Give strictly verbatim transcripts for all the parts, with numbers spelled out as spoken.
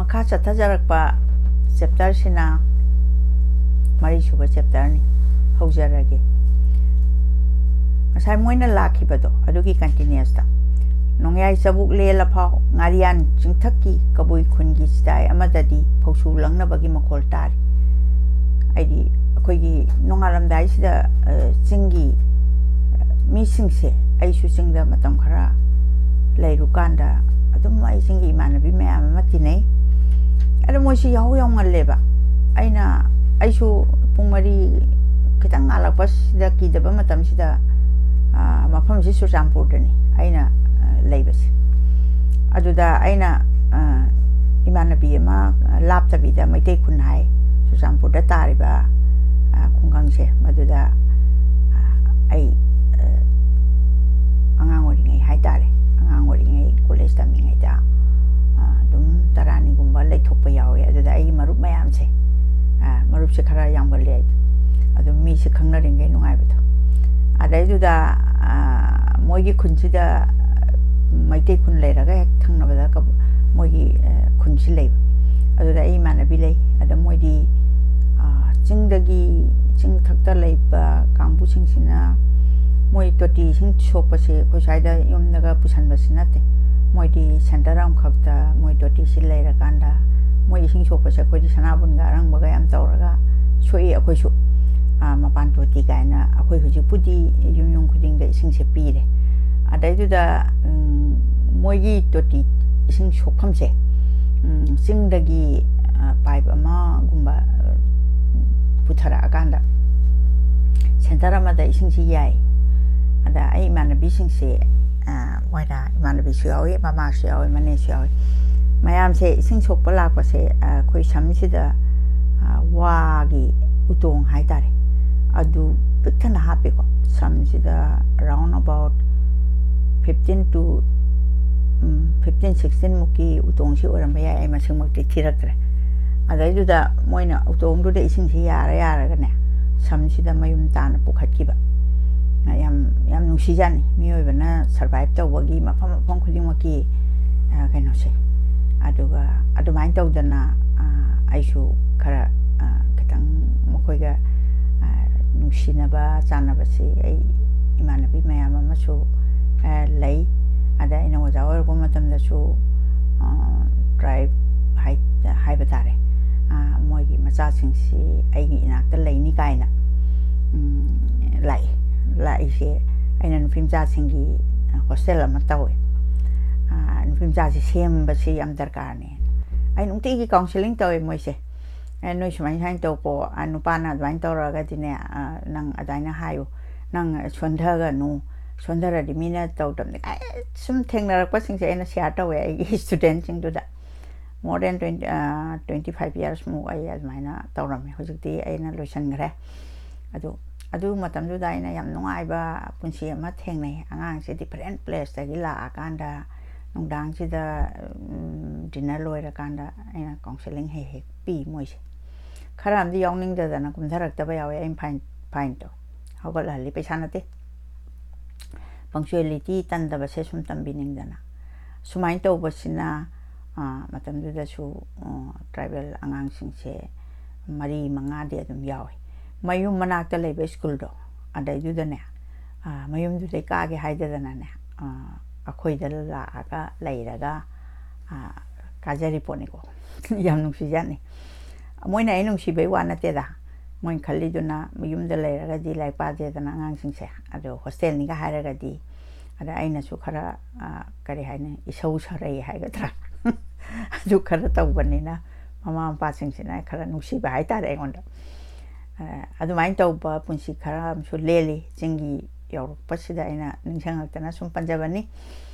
ꯃꯈꯥ ꯆꯠꯊꯖꯔꯛꯄ ꯆꯦꯞꯇꯔꯁꯤꯅ ꯃꯔꯤꯁꯨꯕ ꯆꯦꯞꯇꯔꯅꯤ꯫ ꯍꯧꯖꯔꯒꯦ꯫ ꯉꯁꯥꯏ ꯃꯣꯏꯅ ꯂꯥꯛꯈꯤꯕꯗꯣ ꯑꯗꯨꯒꯤ ꯀꯟꯇꯤꯅ꯭ꯌꯨꯁꯇ, "ꯅꯣꯡꯌꯥꯏ ꯆꯕꯨꯛ ꯂꯦꯜꯂꯐꯥꯎ ꯉꯥꯔꯤꯌꯥꯟ ꯆꯤꯡꯊꯛꯀꯤ ꯀꯕꯨꯏ ꯈꯨꯟꯒꯤ ꯆꯤꯗꯥꯏ ꯑꯃꯗꯗꯤ ꯐꯧꯁꯨ ꯂꯪꯅꯕꯒꯤ ꯃꯈꯣꯜ ꯇꯥꯔꯤ"꯫ ꯍꯥꯏꯗꯤ ꯑꯩꯈꯣꯏꯒꯤ ꯅꯣꯡꯉꯥꯜꯂꯝꯗꯥꯏꯁꯤꯗ, ꯑ, ꯆꯤꯡꯒꯤ, ꯑ, ꯃꯤꯁꯤꯡꯁꯦ, ꯑꯩꯁꯨ ꯆꯤꯡꯗ ꯃꯇꯝ ꯈꯔ ꯂꯩꯔꯨꯀꯥꯟꯗ ꯑꯗꯨꯝ ꯑꯩ ꯆꯤꯡꯒꯤ ꯏꯃꯥꯟꯅꯕꯤ ꯃꯌꯥꯝ ꯑꯃ ꯇꯤꯟꯅꯩ꯫ ꯑꯗꯣ ꯃꯣꯏꯁꯤ ꯌꯥꯍꯧ ꯌꯥꯝ ꯉꯜꯂꯦꯕ꯫ ꯑꯩꯅ, ꯑꯩꯁꯨ ꯄꯨꯡ ꯃꯔꯤ ꯈꯤꯇꯪ ꯉꯥꯜꯂꯛꯄꯁꯤꯗ, ꯀꯤꯗꯕ ꯃꯇꯝꯁꯤꯗ, ꯑ, ꯃꯐꯝꯁꯤ ꯆꯨꯔꯆꯥꯟꯄꯨꯔꯗꯅꯤ ꯑꯩꯅ, ꯑ, ꯂꯩꯕꯁꯦ꯫ ꯑꯗꯨꯗ ꯑꯩꯅ, ꯑ, ꯏꯃꯥꯟꯅꯕꯤ ꯑꯃ, ꯑ, ꯂꯥꯞꯇꯕꯤꯗ ꯃꯩꯇꯩ ꯈꯨꯟ ꯍꯥꯏ, ꯆꯨꯔꯆꯥꯟꯄꯨꯔꯗ ꯇꯥꯔꯤꯕ, ꯑ, ꯈꯨꯡꯒꯪꯁꯦ, ꯃꯗꯨꯗ, ꯑ, ꯑꯩ, ꯑ, ꯑꯉꯥꯡ ꯑꯣꯏꯔꯤꯉꯩ ꯍꯥꯏꯇꯥꯔꯦ, ꯑꯉꯥꯡ ꯑꯣꯏꯔꯤꯉꯩ ꯀꯣꯂꯦꯖ ꯇꯝꯃꯤꯉꯩꯗ, ꯑ, ꯑꯗꯨꯝ ꯇꯔꯥꯅꯤꯒꯨꯝꯕ ꯂꯩꯊꯣꯛꯄ ꯌꯥꯎꯋꯦ꯫ ꯑꯗꯨꯗ ꯑꯩꯒꯤ ꯃꯔꯨꯞ ꯃꯌꯥꯝꯁꯦ, ꯑ, ꯃꯔꯨꯞꯁꯦ ꯈꯔ ꯌꯥꯝꯒꯜꯂꯦ ꯑꯩꯗꯤ꯫ ꯑꯗꯨꯝ ꯃꯤꯁꯦ ꯈꯪꯅꯔꯤꯉꯩ ꯅꯨꯡꯉꯥꯏꯕꯗꯣ꯫ ꯑꯗꯩꯗꯨꯗ, ꯑ, ꯃꯣꯏꯒꯤ ꯈꯨꯟꯁꯤꯗ, ꯃꯩꯇꯩ ꯈꯨꯟ ꯂꯩꯔꯒ ꯍꯦꯛ ꯊꯪꯅꯕꯗ ꯀꯕꯨ-, ꯃꯣꯏꯒꯤ, ꯑ, ꯈꯨꯟꯁꯤ ꯂꯩꯕ꯫ ꯑꯗꯨꯗ ꯑꯩ ꯏꯃꯥꯟꯅꯕꯤ ꯂꯩ꯫ ꯑꯗ ꯃꯣꯏꯗꯤ, ꯑ, ꯆꯤꯡꯗꯒꯤ, ꯆꯤꯡꯊꯛꯇ ꯂꯩꯕ ꯀꯥꯡꯕꯨꯁꯤꯡꯁꯤꯅ ꯃꯣꯏ ꯇꯣꯇꯤ ꯏꯁꯤꯡ ꯁꯣꯛꯄꯁꯦ ꯑꯩꯈꯣꯏ ꯁ꯭ꯋꯥꯏꯗ ꯌꯨꯝꯗꯒ ꯄꯨꯁꯟꯕꯁꯤ ꯅꯠꯇꯦ꯫ ꯃꯣꯏꯗꯤ ꯁꯦꯟꯇꯔ ꯑꯃꯈꯛꯇ ꯃꯣꯏ ꯇꯣꯇꯤꯁꯤ ꯂꯩꯔꯀꯥꯟꯗ ꯃꯣꯏ ꯏꯁꯤꯡ ꯁꯣꯛꯄꯁꯦ ꯑꯩꯈꯣꯏꯗꯤ ꯁꯅꯥꯕꯨꯟꯒ ꯑꯔꯪꯕꯒ ꯌꯥꯝ ꯇꯧꯔꯒ ꯁꯣꯛꯏ ꯑꯩꯈꯣꯏꯁꯨ꯫ ꯑ, ꯃꯄꯥꯟ ꯇꯣꯇꯤ ꯀꯥꯏꯅ ꯑꯩꯈꯣꯏ ꯍꯧꯖꯤꯛꯄꯨꯗꯤ ꯌꯨꯝ ꯌꯨꯝ ꯈꯨꯗꯤꯡꯗ ꯏꯁꯤꯡꯁꯦ ꯄꯤꯔꯦ꯫ ꯑꯗꯩꯗꯨꯗ, ꯎꯝ, ꯃꯣꯏꯒꯤ ꯇꯣꯇꯤ ꯏꯁꯤꯡ ꯁꯣꯛꯐꯝꯁꯦ, ꯎꯝ, ꯆꯤꯡꯗꯒꯤ, ꯑ, ꯄꯥꯏꯞ ꯑꯃꯒꯨꯝꯕ, ꯑ, ꯄꯨꯊꯔꯛꯑꯀꯥꯟꯗ ꯁꯦꯟꯇꯔ ꯑꯃꯗ ꯏꯁꯤꯡꯁꯤ ꯌꯥꯏ꯫ ꯑꯗ ꯑꯩ ꯏꯃꯥꯟꯅꯕꯤꯁꯤꯡꯁꯦ, ꯑ, ꯃꯣꯏꯅ, ꯏꯃꯥꯟꯅꯕꯤꯁꯨ ꯌꯥꯎꯏ, ꯃꯃꯥꯁꯨ ꯌꯥꯎꯏ, ꯃꯅꯦꯁꯨ ꯌꯥꯎꯏ꯫ ꯃꯌꯥꯝꯁꯦ ꯏꯁꯤꯡ ꯁꯣꯛꯄ ꯂꯥꯛꯄꯁꯦ, ꯑ, ꯑꯩꯈꯣꯏ ꯁꯝꯁꯤꯗ, ꯑ, ꯋꯥꯒꯤ ꯎꯇꯣꯡ ꯍꯥꯏꯇꯥꯔꯦ, ꯑꯗꯨ ꯄꯤꯛ ꯊꯟꯅ ꯍꯥꯞꯄꯦꯀꯣ꯫ ꯁꯝꯁꯤꯗ round about fifteen to, um, fifteen, sixteen ꯃꯨꯛꯀꯤ ꯎꯇꯣꯡꯁꯤ ꯑꯣꯏꯔꯝꯕ ꯌꯥꯏ, ꯑꯩ ꯃꯁꯤꯡꯃꯛꯇꯤ ꯊꯤꯔꯛꯇ꯭ꯔꯦ꯫ ꯑꯗꯩꯗꯨꯗ ꯃꯣꯏꯅ ꯎꯇꯣꯡꯗꯨꯗ ꯏꯁꯤꯡꯁꯤ ꯌꯥꯔ ꯌꯥꯔꯒꯅꯦ, ꯁꯝꯁꯤꯗ ꯃꯌꯨꯝ ꯇꯥꯅ ꯄꯨꯈꯠꯈꯤꯕ꯫ ꯌꯥꯝ, ꯌꯥꯝ ꯅꯨꯡꯁꯤꯖꯥꯠꯅꯤ ꯃꯤꯑꯣꯏꯕꯅ survive ꯇꯧꯕꯒꯤ ꯃꯐꯝ, ꯃꯐꯝ ꯈꯨꯗꯤꯡꯃꯛꯀꯤ, ꯑ, ꯀꯩꯅꯣꯁꯦ꯫ ꯑꯗꯨꯒ ꯑꯗꯨꯃꯥꯏꯅ ꯇꯧꯗꯅ, ꯑ, ꯑꯩꯁꯨ ꯈꯔ, ꯑ, ꯈꯤꯇꯪ ꯃꯈꯣꯏꯒ, ꯑ, ꯅꯨꯡꯁꯤꯅꯕ ꯆꯥꯟꯅꯕꯁꯤ ꯑꯩ ꯏꯃꯥꯟꯅꯕꯤ ꯃꯌꯥꯝ ꯑꯃꯁꯨ, ꯑ, ꯂꯩ꯫ ꯑꯗ ꯑꯩꯅ ꯑꯣꯖꯥ ꯑꯣꯏꯔꯛꯄ ꯃꯇꯝꯗꯁꯨ, ꯑ, tribe ꯍꯥꯏ-, ꯍꯥꯏꯕ ꯇꯥꯔꯦ, ꯑ, ꯃꯣꯏꯒꯤ ꯃꯆꯥꯁꯤꯡꯁꯤ ꯑꯩꯒꯤ ꯏꯅꯥꯛꯇ ꯂꯩꯅꯤ ꯀꯥꯏꯅ, ꯎꯝ, ꯂꯥꯛꯏ꯫ ꯂꯥꯛꯏꯁꯦ ꯑꯩꯅ ꯅꯨꯄꯤ ꯃꯆꯥꯁꯤꯡꯒꯤ hostel ꯑꯃ ꯇꯧꯋꯦ꯫ ꯑ, ꯅꯨꯄꯤ ꯃꯆꯥꯁꯤ ꯁꯦꯝꯕꯁꯤ ꯌꯥꯝ ꯗꯔꯀꯥꯔꯅꯦ꯫ ꯑꯩ ꯅꯨꯡꯇꯤꯒꯤ counselling ꯇꯧꯋꯦ ꯃꯣꯏꯁꯦ꯫ "ꯑꯦ, ꯅꯣꯏ ꯁꯨꯃꯥꯏ ꯁꯨꯃꯥꯏꯅ ꯇꯧꯀꯣ, ꯑ, ꯅꯨꯄꯥꯅ ꯑꯗꯨꯃꯥꯏꯅ ꯇꯧꯔꯛꯑꯒꯗꯤꯅꯦ, ꯑ, ꯅꯪ ꯑꯗꯨꯃꯥꯏꯅ ꯍꯥꯏꯌꯨ, ꯅꯪ ꯁꯣꯟꯊꯒꯅꯨ, ꯁꯣꯟꯊꯔꯗꯤ ꯃꯤꯅ ꯇꯧꯗꯕꯅꯤ" ꯀꯥꯏ ꯁꯨꯝ ꯊꯦꯡꯅꯔꯛꯄꯁꯤꯡꯁꯦ ꯑꯩꯅ share ꯇꯧꯋꯦ ꯑꯩꯒꯤ studentꯁꯤꯡꯗꯨꯗ꯫ More than twenty, ꯑ, twenty five yearsꯃꯨꯛ ꯑꯩ ꯑꯗꯨꯃꯥꯏꯅ ꯇꯧꯔꯝꯃꯦ꯫ ꯍꯧꯖꯤꯛꯇꯤ ꯑꯩꯅ ꯂꯣꯏꯁꯤꯟꯈ꯭ꯔꯦ꯫ ꯑꯗꯨ, ꯑꯗꯨ ꯃꯇꯝꯗꯨꯗ ꯑꯩꯅ ꯌꯥꯝ ꯅꯨꯡꯉꯥꯏꯕ ꯄꯨꯟꯁꯤ ꯑꯃ ꯊꯦꯡꯅꯩ꯫ ꯑꯉꯥꯡꯁꯦ different placeꯇꯒꯤ ꯂꯥꯛꯑꯀꯥꯟꯗ ꯅꯨꯡꯗꯥꯡꯁꯤꯗ, ꯎꯝ, dinner ꯂꯣꯏꯔꯀꯥꯟꯗ ꯑꯩꯅ counselling ꯍꯦꯛ ꯍꯦꯛ ꯄꯤ ꯃꯣꯏꯁꯦ꯫ ꯈꯔ ꯑꯃꯗꯤ ꯌꯥꯎꯅꯤꯡꯗꯗꯅ ꯀꯨꯝꯊꯔꯛꯇꯕ ꯌꯥꯎꯋꯦ꯫ ꯑꯩꯅ fine, fineꯗꯣ ꯍꯧꯒꯠꯍꯜꯂꯤ, ꯄꯩꯁꯥ ꯅꯠꯇꯦ꯫ Punctuality ꯇꯟꯗꯕꯁꯦ ꯁꯨꯝ ꯇꯝꯕꯤꯅꯤꯡꯗꯅ꯫ ꯁꯨꯃꯥꯏꯅ ꯇꯧꯕꯁꯤꯅ, ꯑ, ꯃꯇꯝꯗꯨꯗꯁꯨ, ꯑ, tribal ꯑꯉꯥꯡꯁꯤꯡꯁꯦ ꯃꯔꯤ ꯃꯉꯥꯗꯤ ꯑꯗꯨꯝ ꯌꯥꯎꯋꯦ꯫ ꯃꯌꯨꯝ ꯃꯅꯥꯛꯇ ꯂꯩꯕ schoolꯗꯣ, ꯑꯗꯩꯗꯨꯗꯅꯦ, ꯑ, ꯃꯌꯨꯝꯗꯨꯗꯩ ꯀꯥꯒꯦ ꯍꯥꯏꯗꯗꯅꯅꯦ, ꯑ, ꯑꯩꯈꯣꯏꯗ ꯂꯥꯛꯑꯒ ꯂꯩꯔꯒ, ꯑ, ꯀꯥꯖꯔꯤ ꯄꯣꯠꯅꯤꯀꯣ꯫ ꯌꯥꯝ ꯅꯨꯡꯁꯤꯖꯥꯠꯅꯤ꯫ ꯃꯣꯏꯅ ꯑꯩ ꯅꯨꯡꯁꯤꯕꯩ ꯋꯥ ꯅꯠꯇꯦꯗ꯫ ꯃꯣꯏꯅ ꯈꯜꯂꯤꯗꯨꯅ ꯌꯨꯝꯗ ꯂꯩꯔꯒꯗꯤ ꯂꯥꯏꯔꯤꯛ ꯄꯥꯗꯦꯗꯅ ꯑꯉꯥꯡꯁꯤꯡꯁꯦ, ꯑꯗꯣ hostelꯅꯤꯒ ꯍꯥꯏꯔꯒꯗꯤ, ꯑꯗ ꯑꯩꯅꯁꯨ ꯈꯔ, ꯑ, ꯀꯔꯤ ꯍꯥꯏꯅꯤ, ꯏꯁꯧ ꯁꯔꯩ ꯍꯥꯏꯒꯗ꯭ꯔꯥ? ꯑꯗꯨ ꯈꯔ ꯇꯧꯕꯅꯤꯅ ꯃꯃꯥ ꯃꯄꯥꯁꯤꯡꯁꯤꯅ ꯈꯔ ꯅꯨꯡꯁꯤꯕ ꯍꯥꯏꯇꯥꯔꯦ ꯑꯩꯉꯣꯟꯗ꯫ ꯑ, ꯑꯗꯨꯃꯥꯏꯅ ꯇꯧꯕ ꯄꯨꯟꯁꯤ ꯈꯔ ꯑꯃꯁꯨ ꯂꯦꯜꯂꯤ꯫ ꯆꯤꯡꯒꯤ ꯌꯧꯔꯛꯄꯁꯤꯗ ꯑꯩꯅ ꯅꯤꯡꯁꯤꯡꯉꯛꯇꯅ ꯁꯨꯝ ꯄꯟꯖꯕꯅꯤ꯫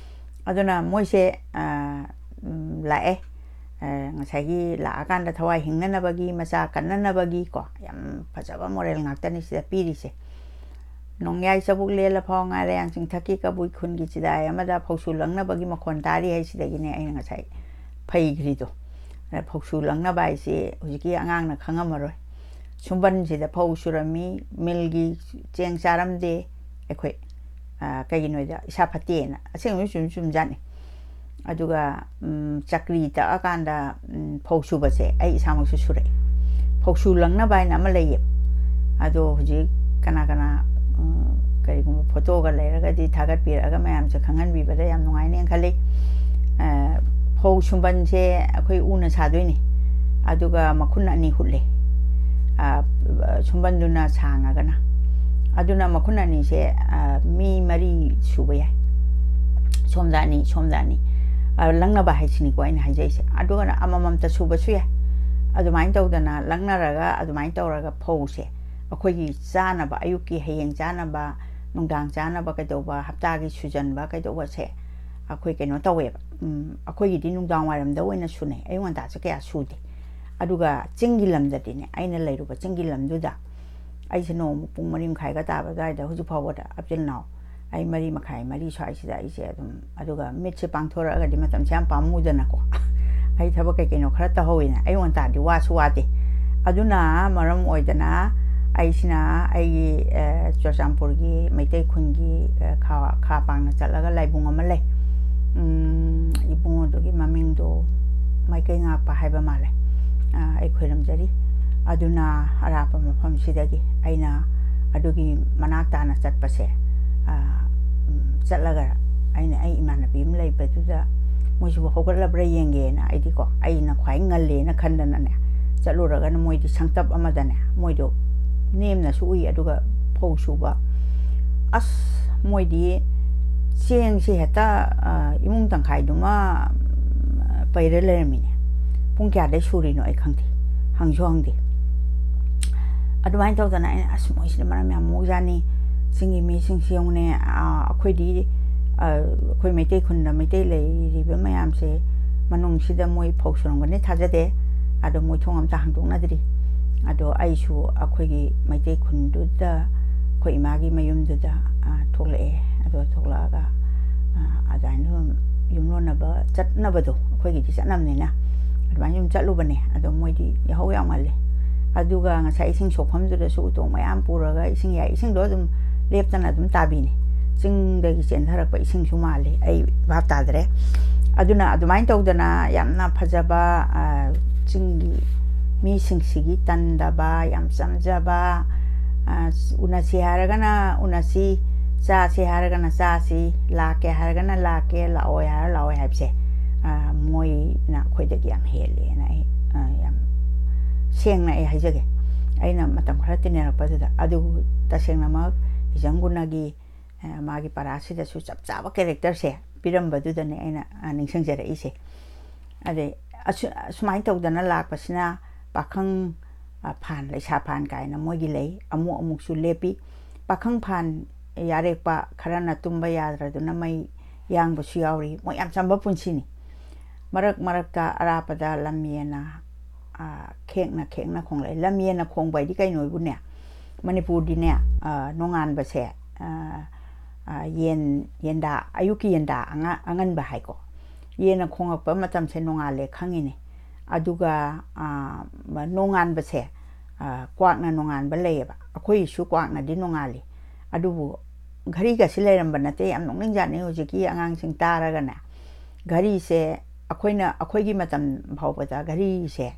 ꯑꯗꯨꯅ ꯃꯣꯏꯁꯦ, ꯑ, ꯎꯝ, ꯂꯥꯛꯑꯦ꯫ ꯑ, ꯉꯁꯥꯏꯒꯤ ꯂꯥꯛꯑꯀꯥꯟꯗ ꯊꯋꯥꯏ ꯍꯤꯡꯅꯅꯕꯒꯤ, ꯃꯆꯥ ꯀꯟꯅꯅꯕꯒꯤ ꯀꯣ, ꯌꯥꯝ ꯐꯖꯕ moral ꯉꯥꯛꯇꯅꯤ ꯁꯤꯗ ꯄꯤꯔꯤꯁꯦ꯫ "ꯅꯣꯡꯌꯥꯏ ꯆꯕꯨꯛ ꯂꯦꯜꯂ ꯐꯥꯎ ꯉꯥꯏꯔꯦ, ꯌꯥꯡꯆꯤꯡꯊꯛꯀꯤ ꯀꯕꯨꯏ ꯈꯨꯟꯒꯤ ꯆꯤꯗꯥꯏ ꯑꯃꯗ ꯐꯧꯁꯨ ꯂꯪꯅꯕꯒꯤ ꯃꯈꯣꯟ ꯇꯥꯔꯤ" ꯍꯥꯏꯁꯤꯗꯒꯤꯅꯦ ꯑꯩꯅ ꯉꯁꯥꯏ ꯐꯩꯈ꯭ꯔꯤꯗꯣ꯫ ꯑꯗ ꯐꯧꯁꯨ ꯂꯪꯅꯕ ꯍꯥꯏꯁꯤ ꯍꯧꯖꯤꯛꯀꯤ ꯑꯉꯥꯡꯅ ꯈꯪꯉꯝꯃꯔꯣꯏ꯫ ꯁꯨꯝꯕꯟꯁꯤꯗ ꯐꯧ ꯁꯨꯔꯝꯃꯤ, ꯃꯤꯜꯒꯤ ꯆꯦꯡ ꯆꯥꯔꯝꯗꯦ ꯑꯩꯈꯣꯏ꯫ ꯑ, ꯀꯩꯒꯤꯅꯣꯗ ꯏꯁꯥ ꯐꯠꯇꯦꯅ꯫ ꯑꯁꯦꯡꯕꯩꯁꯨ ꯆꯨꯝ ꯆꯨꯝꯖꯥꯠꯅꯤ꯫ ꯑꯗꯨꯒ ꯎꯝ, ꯆꯀ꯭ꯔꯤ ꯇꯛꯑꯀꯥꯟꯗ ꯎꯝ, ꯐꯧ ꯁꯨꯕꯁꯦ ꯑꯩ ꯏꯁꯥꯃꯛꯁꯨ ꯁꯨꯔꯛꯑꯦ꯫ ꯐꯧꯁꯨ ꯂꯪꯅꯕ ꯍꯥꯏꯅ ꯑꯃ ꯂꯩꯌꯦ꯫ ꯑꯗꯣ ꯍꯧꯖꯤꯛ ꯀꯅꯥ ꯀꯅꯥ ꯎꯝ, ꯀꯔꯤꯒꯨꯝꯕ ꯐꯣꯇꯣꯒ ꯂꯩꯔꯒꯗꯤ ꯊꯥꯒꯠꯄꯤꯔꯛꯑꯒ ꯃꯌꯥꯝꯁꯦ ꯈꯪꯍꯟꯕꯤꯕꯗ ꯌꯥꯝ ꯅꯨꯡꯉꯥꯏꯅꯦꯅ ꯈꯜꯂꯤ꯫ ꯑ, ꯐꯧ ꯁꯨꯝꯕꯟꯁꯦ ꯑꯩꯈꯣꯏ ꯎꯅ ꯁꯥꯗꯣꯏꯅꯤ꯫ ꯑꯗꯨꯒ ꯃꯈꯨꯟ ꯑꯅꯤ ꯍꯨꯠꯂꯦ꯫ ꯑ, ꯁꯨꯝꯕꯟꯗꯨꯅ ꯁꯥꯡꯉꯒꯅ꯫ ꯑꯗꯨꯅ ꯃꯈꯨꯟ ꯑꯅꯤꯁꯦ ꯑ, ꯃꯤ ꯃꯔꯤ ꯁꯨꯕ ꯌꯥꯏ꯫ ꯁꯣꯝꯗ ꯑꯅꯤ, ꯁꯣꯝꯗ ꯑꯅꯤ꯫ ꯑ, ꯂꯪꯅꯕ ꯍꯥꯏꯁꯤꯅꯤꯀꯣ ꯑꯩꯅ ꯍꯥꯏꯖꯩꯁꯦ꯫ ꯑꯗꯨꯒꯅ ꯑꯃꯃꯝꯇ ꯁꯨꯕꯁꯨ ꯌꯥꯏ꯫ ꯑꯗꯨꯃꯥꯏꯅ ꯇꯧꯗꯅ ꯂꯪꯅꯔꯒ ꯑꯗꯨꯃꯥꯏꯅ ꯇꯧꯔꯒ ꯐꯧꯁꯦ ꯑꯩꯈꯣꯏꯒꯤ ꯆꯥꯅꯕ, ꯑꯌꯨꯛꯀꯤ ꯍꯌꯦꯡ ꯆꯥꯅꯕ, ꯅꯨꯡꯗꯥꯡ ꯆꯥꯅꯕ ꯀꯩꯗꯧꯕ, ꯍꯞꯇꯥꯒꯤ ꯁꯨꯖꯟꯕ ꯀꯩꯗꯧꯕꯁꯦ ꯑꯩꯈꯣꯏ ꯀꯩꯅꯣ ꯇꯧꯋꯦꯕ꯫ ꯎꯝ, ꯑꯩꯈꯣꯏꯒꯤꯗꯤ ꯅꯨꯡꯗꯥꯡ ꯋꯥꯏꯔꯝꯗ ꯑꯣꯏꯅ ꯁꯨꯅꯩ, ꯑꯌꯨꯛ ꯉꯟꯇꯥꯁꯦ ꯀꯌꯥ ꯁꯨꯗꯦ꯫ ꯑꯗꯨꯒ ꯆꯤꯡꯒꯤ ꯂꯝꯗꯗꯤꯅꯦ, ꯑꯩꯅ ꯂꯩꯔꯨꯕ ꯆꯤꯡꯒꯤ ꯂꯝꯗꯨꯗ ꯑꯩꯁꯦ ꯅꯣꯡꯃ ꯄꯨꯡ ꯃꯔꯤ ꯃꯈꯥꯏꯒ ꯇꯥꯕ ꯑꯗꯨꯋꯥꯏꯗ, ꯍꯧꯖꯤꯛ ꯐꯥꯎꯕꯗ up till now ꯑꯩ ꯃꯔꯤ ꯃꯈꯥꯏ, ꯃꯔꯤ ꯁ꯭ꯋꯥꯏꯁꯤꯗ ꯑꯩꯁꯦ ꯑꯗꯨꯝ, ꯑꯗꯨꯒ ꯃꯤꯠꯁꯦ ꯄꯥꯡꯊꯣꯔꯛꯑꯒꯗꯤ ꯃꯇꯝꯁꯦ ꯌꯥꯝ ꯄꯥꯝꯃꯨꯗꯅꯀꯣ꯫ ꯑꯩ ꯊꯕꯛ ꯀꯩ ꯀꯩꯅꯣ ꯈꯔ ꯇꯧꯍꯧꯋꯤꯅ, ꯑꯌꯨꯛ ꯉꯟꯇꯥꯗꯤ ꯋꯥꯁꯨ ꯋꯥꯗꯦ꯫ ꯑꯗꯨꯅ ꯃꯔꯝ ꯑꯣꯏꯗꯅ ꯑꯩꯁꯤꯅ ꯑꯩꯒꯤ, ꯑ, ꯆꯨꯔꯆꯥꯟꯄꯨꯔꯒꯤ ꯃꯩꯇꯩ ꯈꯨꯟꯒꯤ, ꯑ, ꯈꯥ, ꯈꯥ ꯄꯥꯡꯅ ꯆꯠꯂꯒ ꯂꯥꯏꯕꯨꯡ ꯑꯃ ꯂꯩ꯫ ꯎꯝ, ꯏꯕꯨꯡꯉꯣꯗꯨꯒꯤ ꯃꯃꯤꯡꯗꯣ ꯃꯥꯏꯀꯩ ꯉꯥꯛꯄ ꯍꯥꯏꯕ ꯃꯥꯜꯂꯦ꯫ ꯑ, ꯑꯩ ꯈꯣꯏꯔꯝꯖꯔꯤ꯫ ꯑꯗꯨꯅ ꯑꯔꯥꯞꯄ ꯃꯐꯝꯁꯤꯗꯒꯤ ꯑꯩꯅ ꯑꯗꯨꯒꯤ ꯃꯅꯥꯛ ꯇꯥꯅ ꯆꯠꯄꯁꯦ, ꯑ, ꯎꯝ, ꯆꯠꯂꯒ ꯑꯩꯅ ꯑꯩ ꯏꯃꯥꯟꯅꯕꯤ ꯑꯃ ꯂꯩꯕꯗꯨꯗ ꯃꯣꯏꯁꯤꯕꯨ ꯍꯧꯒꯠꯂꯕ꯭ꯔꯥ ꯌꯦꯡꯒꯦꯅ, ꯑꯩꯗꯤꯀꯣ ꯑꯩꯅ ꯈ꯭ꯋꯥꯏ ꯉꯜꯂꯦꯅ ꯈꯟꯗꯅꯅꯦ ꯆꯠꯂꯨꯔꯒꯅ ꯃꯣꯏꯗꯤ ꯁꯪꯇꯞ ꯑꯃꯗꯅꯦ ꯃꯣꯏꯗꯣ ꯅꯦꯝꯅꯁꯨ ꯎꯏ, ꯑꯗꯨꯒ ꯐꯧ ꯁꯨꯕ꯫ ꯑꯁ, ꯃꯣꯏꯗꯤ ꯆꯦꯡꯁꯦ ꯍꯦꯛꯇ, ꯑ, ꯏꯃꯨꯡ ꯇꯪꯈꯥꯏꯗꯨꯃ, ꯎꯝ, ꯄꯩꯔ ꯂꯩꯔꯝꯃꯤꯅꯦ꯫ ꯄꯨꯡ ꯀꯌꯥꯗꯩ ꯁꯨꯔꯤꯅꯣ ꯑꯩ ꯈꯪꯗꯦ, ꯍꯪꯁꯨ ꯍꯪꯗꯦ꯫ ꯑꯗꯨꯃꯥꯏꯅ ꯇꯧꯗꯅ ꯑꯩꯅ, "ꯑꯁ, ꯃꯣꯏꯁꯤꯗꯤ ꯃꯔꯝ ꯌꯥꯝ ꯃꯣꯛꯖꯥꯠꯅꯤ, ꯆꯤꯡꯒꯤ ꯃꯤꯁꯤꯡꯁꯤ ꯌꯦꯡꯉꯨꯅꯦ, ꯑ, ꯑꯩꯈꯣꯏꯗꯤ, ꯑ, ꯑꯩꯈꯣꯏ ꯃꯩꯇꯩ ꯈꯨꯟꯗ ꯃꯩꯇꯩ ꯂꯩꯔꯤꯕ ꯃꯌꯥꯝꯁꯦ ꯃꯅꯨꯡꯁꯤꯗ ꯃꯣꯏ ꯐꯧ ꯁꯨꯔꯝꯒꯅꯤ ꯊꯥꯖꯗꯦ꯫ ꯑꯗꯣ ꯃꯣꯏ ꯊꯣꯡ ꯑꯝꯇ ꯍꯥꯡꯗꯣꯛꯅꯗ꯭ꯔꯤ꯫ ꯑꯗꯣ ꯑꯩꯁꯨ ꯑꯩꯈꯣꯏꯒꯤ ꯃꯩꯇꯩ ꯈꯨꯟꯗꯨꯗ, ꯑꯩꯈꯣꯏ ꯏꯃꯥꯒꯤ ꯃꯌꯨꯝꯗꯨꯗ, ꯑ, ꯊꯣꯛꯂꯛꯑꯦ꯫ ꯑꯗꯣ ꯊꯣꯛꯂꯛꯑꯒ, ꯑ, ꯑꯗꯨꯃꯥꯏꯅ ꯁꯨꯝ ꯌꯨꯝꯂꯣꯟꯅꯕ ꯆꯠꯅꯕꯗꯣ ꯑꯩꯈꯣꯏꯒꯤꯗꯤ ꯆꯠꯅꯕꯅꯤꯅ ꯑꯗꯨꯃꯥꯏꯅ ꯁꯨꯝ ꯆꯠꯂꯨꯕꯅꯦ꯫ ꯑꯗꯣ ꯃꯣꯏꯗꯤ ꯌꯥꯍꯧ ꯌꯥꯝ ꯉꯜꯂꯦ꯫ ꯑꯗꯨꯒ ꯉꯁꯥꯏ ꯏꯁꯤꯡ ꯁꯣꯛꯐꯝꯗꯨꯗꯁꯨ ꯎꯇꯣꯡ ꯃꯌꯥꯝ ꯄꯨꯔꯒ ꯏꯁꯤꯡ ꯌꯥꯏ, ꯏꯁꯤꯡꯗꯣ ꯑꯗꯨꯝ ꯂꯦꯞꯇꯅ ꯑꯗꯨꯝ ꯇꯥꯕꯤꯅꯦ꯫ ꯆꯤꯡꯗꯒꯤ ꯆꯦꯟꯊꯔꯛꯄ ꯏꯁꯤꯡꯁꯨ ꯃꯥꯜꯂꯦ, ꯑꯩ ꯚꯥꯞ ꯇꯥꯗ꯭ꯔꯦ꯫ ꯑꯗꯨꯅ ꯑꯗꯨꯃꯥꯏꯅ ꯇꯧꯗꯅ ꯌꯥꯝꯅ ꯐꯖꯕ, ꯑ, ꯆꯤꯡꯒꯤ ꯃꯤꯁꯤꯡꯁꯤꯒꯤ ꯇꯟꯗꯕ, ꯌꯥꯝ ꯆꯝꯖꯕ, ꯑ, ꯎꯅꯁꯤ ꯍꯥꯏꯔꯒꯅ ꯎꯅꯁꯤ, ꯆꯥꯁꯤ ꯍꯥꯏꯔꯒꯅ ꯆꯥꯁꯤ, ꯂꯥꯛꯀꯦ ꯍꯥꯏꯔꯒꯅ ꯂꯥꯛꯀꯦ, ꯂꯥꯛꯑꯣꯏ ꯍꯥꯏꯔ ꯂꯥꯛꯑꯣꯏ ꯍꯥꯏꯕꯁꯦ, ꯑ, ꯃꯣꯏꯅ ꯑꯩꯈꯣꯏꯗꯒꯤ ꯌꯥꯝ ꯍꯦꯜꯂꯦꯅ ꯑꯩ, ꯑ, ꯌꯥꯝ ꯁꯦꯡꯅ ꯑꯩ ꯍꯥꯏꯖꯒꯦ꯫ ꯑꯩꯅ ꯃꯇꯝ ꯈꯔ ꯇꯤꯟꯅꯔꯛꯄꯗꯨꯗ, ꯑꯗꯨꯕꯨ ꯇꯁꯦꯡꯅꯃꯛ ꯍꯤꯖꯝ ꯒꯨꯅꯒꯤ, ꯑ, ꯃꯥꯒꯤ ꯄꯔꯥꯁꯤꯗꯁꯨ ꯆꯞ ꯆꯥꯕ ꯀꯦꯔꯦꯛꯇꯔꯁꯦ ꯄꯤꯔꯝꯕꯗꯨꯗꯅꯦ ꯑꯩꯅ, ꯑ, ꯅꯤꯡꯁꯤꯡꯖꯔꯛꯏꯁꯦ꯫ ꯑꯗꯩ ꯑꯁꯨ-, ꯑꯁꯨꯃꯥꯏꯅ ꯇꯧꯗꯅ ꯂꯥꯛꯄꯁꯤꯅ ꯄꯥꯈꯪ, ꯑ, ꯐꯥꯟ, ꯂꯩꯁꯥ ꯐꯥꯟ ꯀꯥꯏꯅ ꯃꯣꯏꯒꯤ ꯂꯩ, ꯑꯃꯨꯛ ꯑꯃꯨꯛꯁꯨ ꯂꯦꯞꯄꯤ꯫ ꯄꯥꯈꯪ ꯐꯥꯟ ꯌꯥꯔꯦꯛꯄ ꯈꯔꯅ ꯇꯨꯝꯕ ꯌꯥꯗ꯭ꯔꯗꯨꯅ ꯃꯩ ꯌꯥꯡꯕꯁꯨ ꯌꯥꯎꯔꯤ꯫ ꯃꯣꯏ ꯌꯥꯝ ꯆꯝꯕ ꯄꯨꯟꯁꯤꯅꯤ꯫ ꯃꯔꯛ ꯃꯔꯛꯇ ꯑꯔꯥꯞꯄꯗ ꯂꯝ ꯌꯦꯟꯅ, ꯑ, ꯈꯦꯡꯅ ꯈꯦꯡꯅ ꯈꯣꯡꯂꯛꯏ꯫ ꯂꯝ ꯌꯦꯟꯅ ꯈꯣꯡꯕ ꯍꯥꯏꯗꯤ ꯀꯩꯅꯣ ꯍꯥꯏꯕꯨꯅꯦ, ꯃꯅꯤꯄꯨꯔꯗꯤꯅꯦ, ꯑ, ꯅꯣꯡꯉꯥꯟꯕꯁꯦ, ꯑ, ꯑ, ꯌꯦꯟ, ꯌꯦꯟꯗꯥ, ꯑꯌꯨꯛꯀꯤ ꯌꯦꯟꯗꯥ ꯑꯉ-, ꯑꯉꯟꯕ ꯍꯥꯏꯀꯣ꯫ ꯌꯦꯟꯅ ꯈꯣꯡꯉꯛꯄ ꯃꯇꯝꯁꯦ ꯅꯣꯡꯉꯥꯜꯂꯦ ꯈꯪꯉꯤꯅꯦ꯫ ꯑꯗꯨꯒ, ꯑ, ꯃ-, ꯅꯣꯡꯉꯥꯟꯕꯁꯦ, ꯑ, ꯀ꯭ꯋꯥꯛꯅ ꯅꯣꯡꯉꯥꯟꯕ ꯂꯩꯌꯦꯕ꯫ ꯑꯩꯈꯣꯏꯒꯤꯁꯨ ꯀ꯭ꯋꯥꯛꯅꯗꯤ ꯅꯣꯡꯉꯥꯜꯂꯤ꯫ ꯑꯗꯨꯕꯨ ꯘꯔꯤꯒꯁꯤ ꯂꯩꯔꯝꯕ ꯅꯠꯇꯦ꯫ ꯌꯥꯝ ꯅꯣꯛꯅꯤꯡꯖꯥꯠꯅꯤ ꯍꯧꯖꯤꯛꯀꯤ ꯑꯉꯥꯡꯁꯤꯡ ꯇꯥꯔꯒꯅꯦ꯫ ꯘꯔꯤꯁꯦ ꯑꯩꯈꯣꯏꯅ, ꯑꯩꯈꯣꯏꯒꯤ ꯃꯇꯝ ꯐꯥꯎꯕꯗ ꯘꯔꯤꯁꯦ,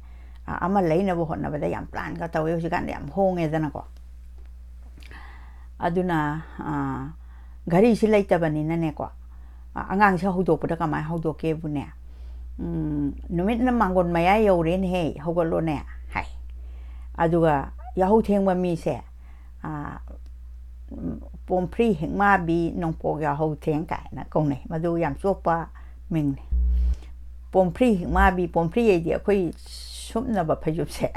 ꯑ, ꯑꯃ ꯂꯩꯅꯕ ꯍꯣꯠꯅꯕꯗ ꯌꯥꯝ ꯄ꯭ꯂꯥꯟꯒ ꯇꯧꯋꯦ꯫ ꯍꯧꯖꯤꯛꯀꯥꯟꯗꯤ ꯌꯥꯝ ꯍꯣꯡꯉꯦꯗꯅꯀꯣ꯫ ꯑꯗꯨꯅ, ꯑ, ꯘꯔꯤꯁꯤ ꯂꯩꯇꯕꯅꯤꯅꯅꯦꯀꯣ, ꯑ, ꯑꯉꯥꯡꯁꯦ ꯍꯧꯗꯣꯛꯄꯗ ꯀꯃꯥꯏꯅ ꯍꯧꯗꯣꯛꯀꯦꯕꯨꯅꯦ, ꯎꯝ, "ꯅꯨꯃꯤꯠꯅ ꯃꯥꯡꯒꯣꯟ ꯃꯌꯥ ꯌꯧꯔꯦꯅꯦꯍꯦ, ꯍꯧꯒꯠꯂꯣꯅꯦ" ꯍꯥꯏ꯫ ꯑꯗꯨꯒ ꯌꯥꯍꯧ ꯊꯦꯡꯕ ꯃꯤꯁꯦ, ꯑ, ꯎꯝ, "ꯄꯣꯝꯐ꯭ꯔꯤ ꯍꯤꯛꯃꯥꯕꯤ ꯅꯣꯡꯄꯣꯛ ꯌꯥꯍꯧ ꯊꯦꯡ" ꯀꯥꯏꯅ ꯀꯧꯅꯩ꯫ ꯃꯗꯨ ꯌꯥꯝ ꯆꯣꯞꯄ ꯃꯤꯡꯅꯤ꯫ ꯄꯣꯝꯐ꯭ꯔꯤ ꯍꯤꯛꯃꯥꯕꯤ, ꯄꯣꯝꯐ꯭ꯔꯤ ꯍꯥꯏꯗꯤ ꯑꯩꯈꯣꯏ ꯁꯨꯞꯅꯕ ꯐꯩꯖꯨꯞꯁꯦ꯫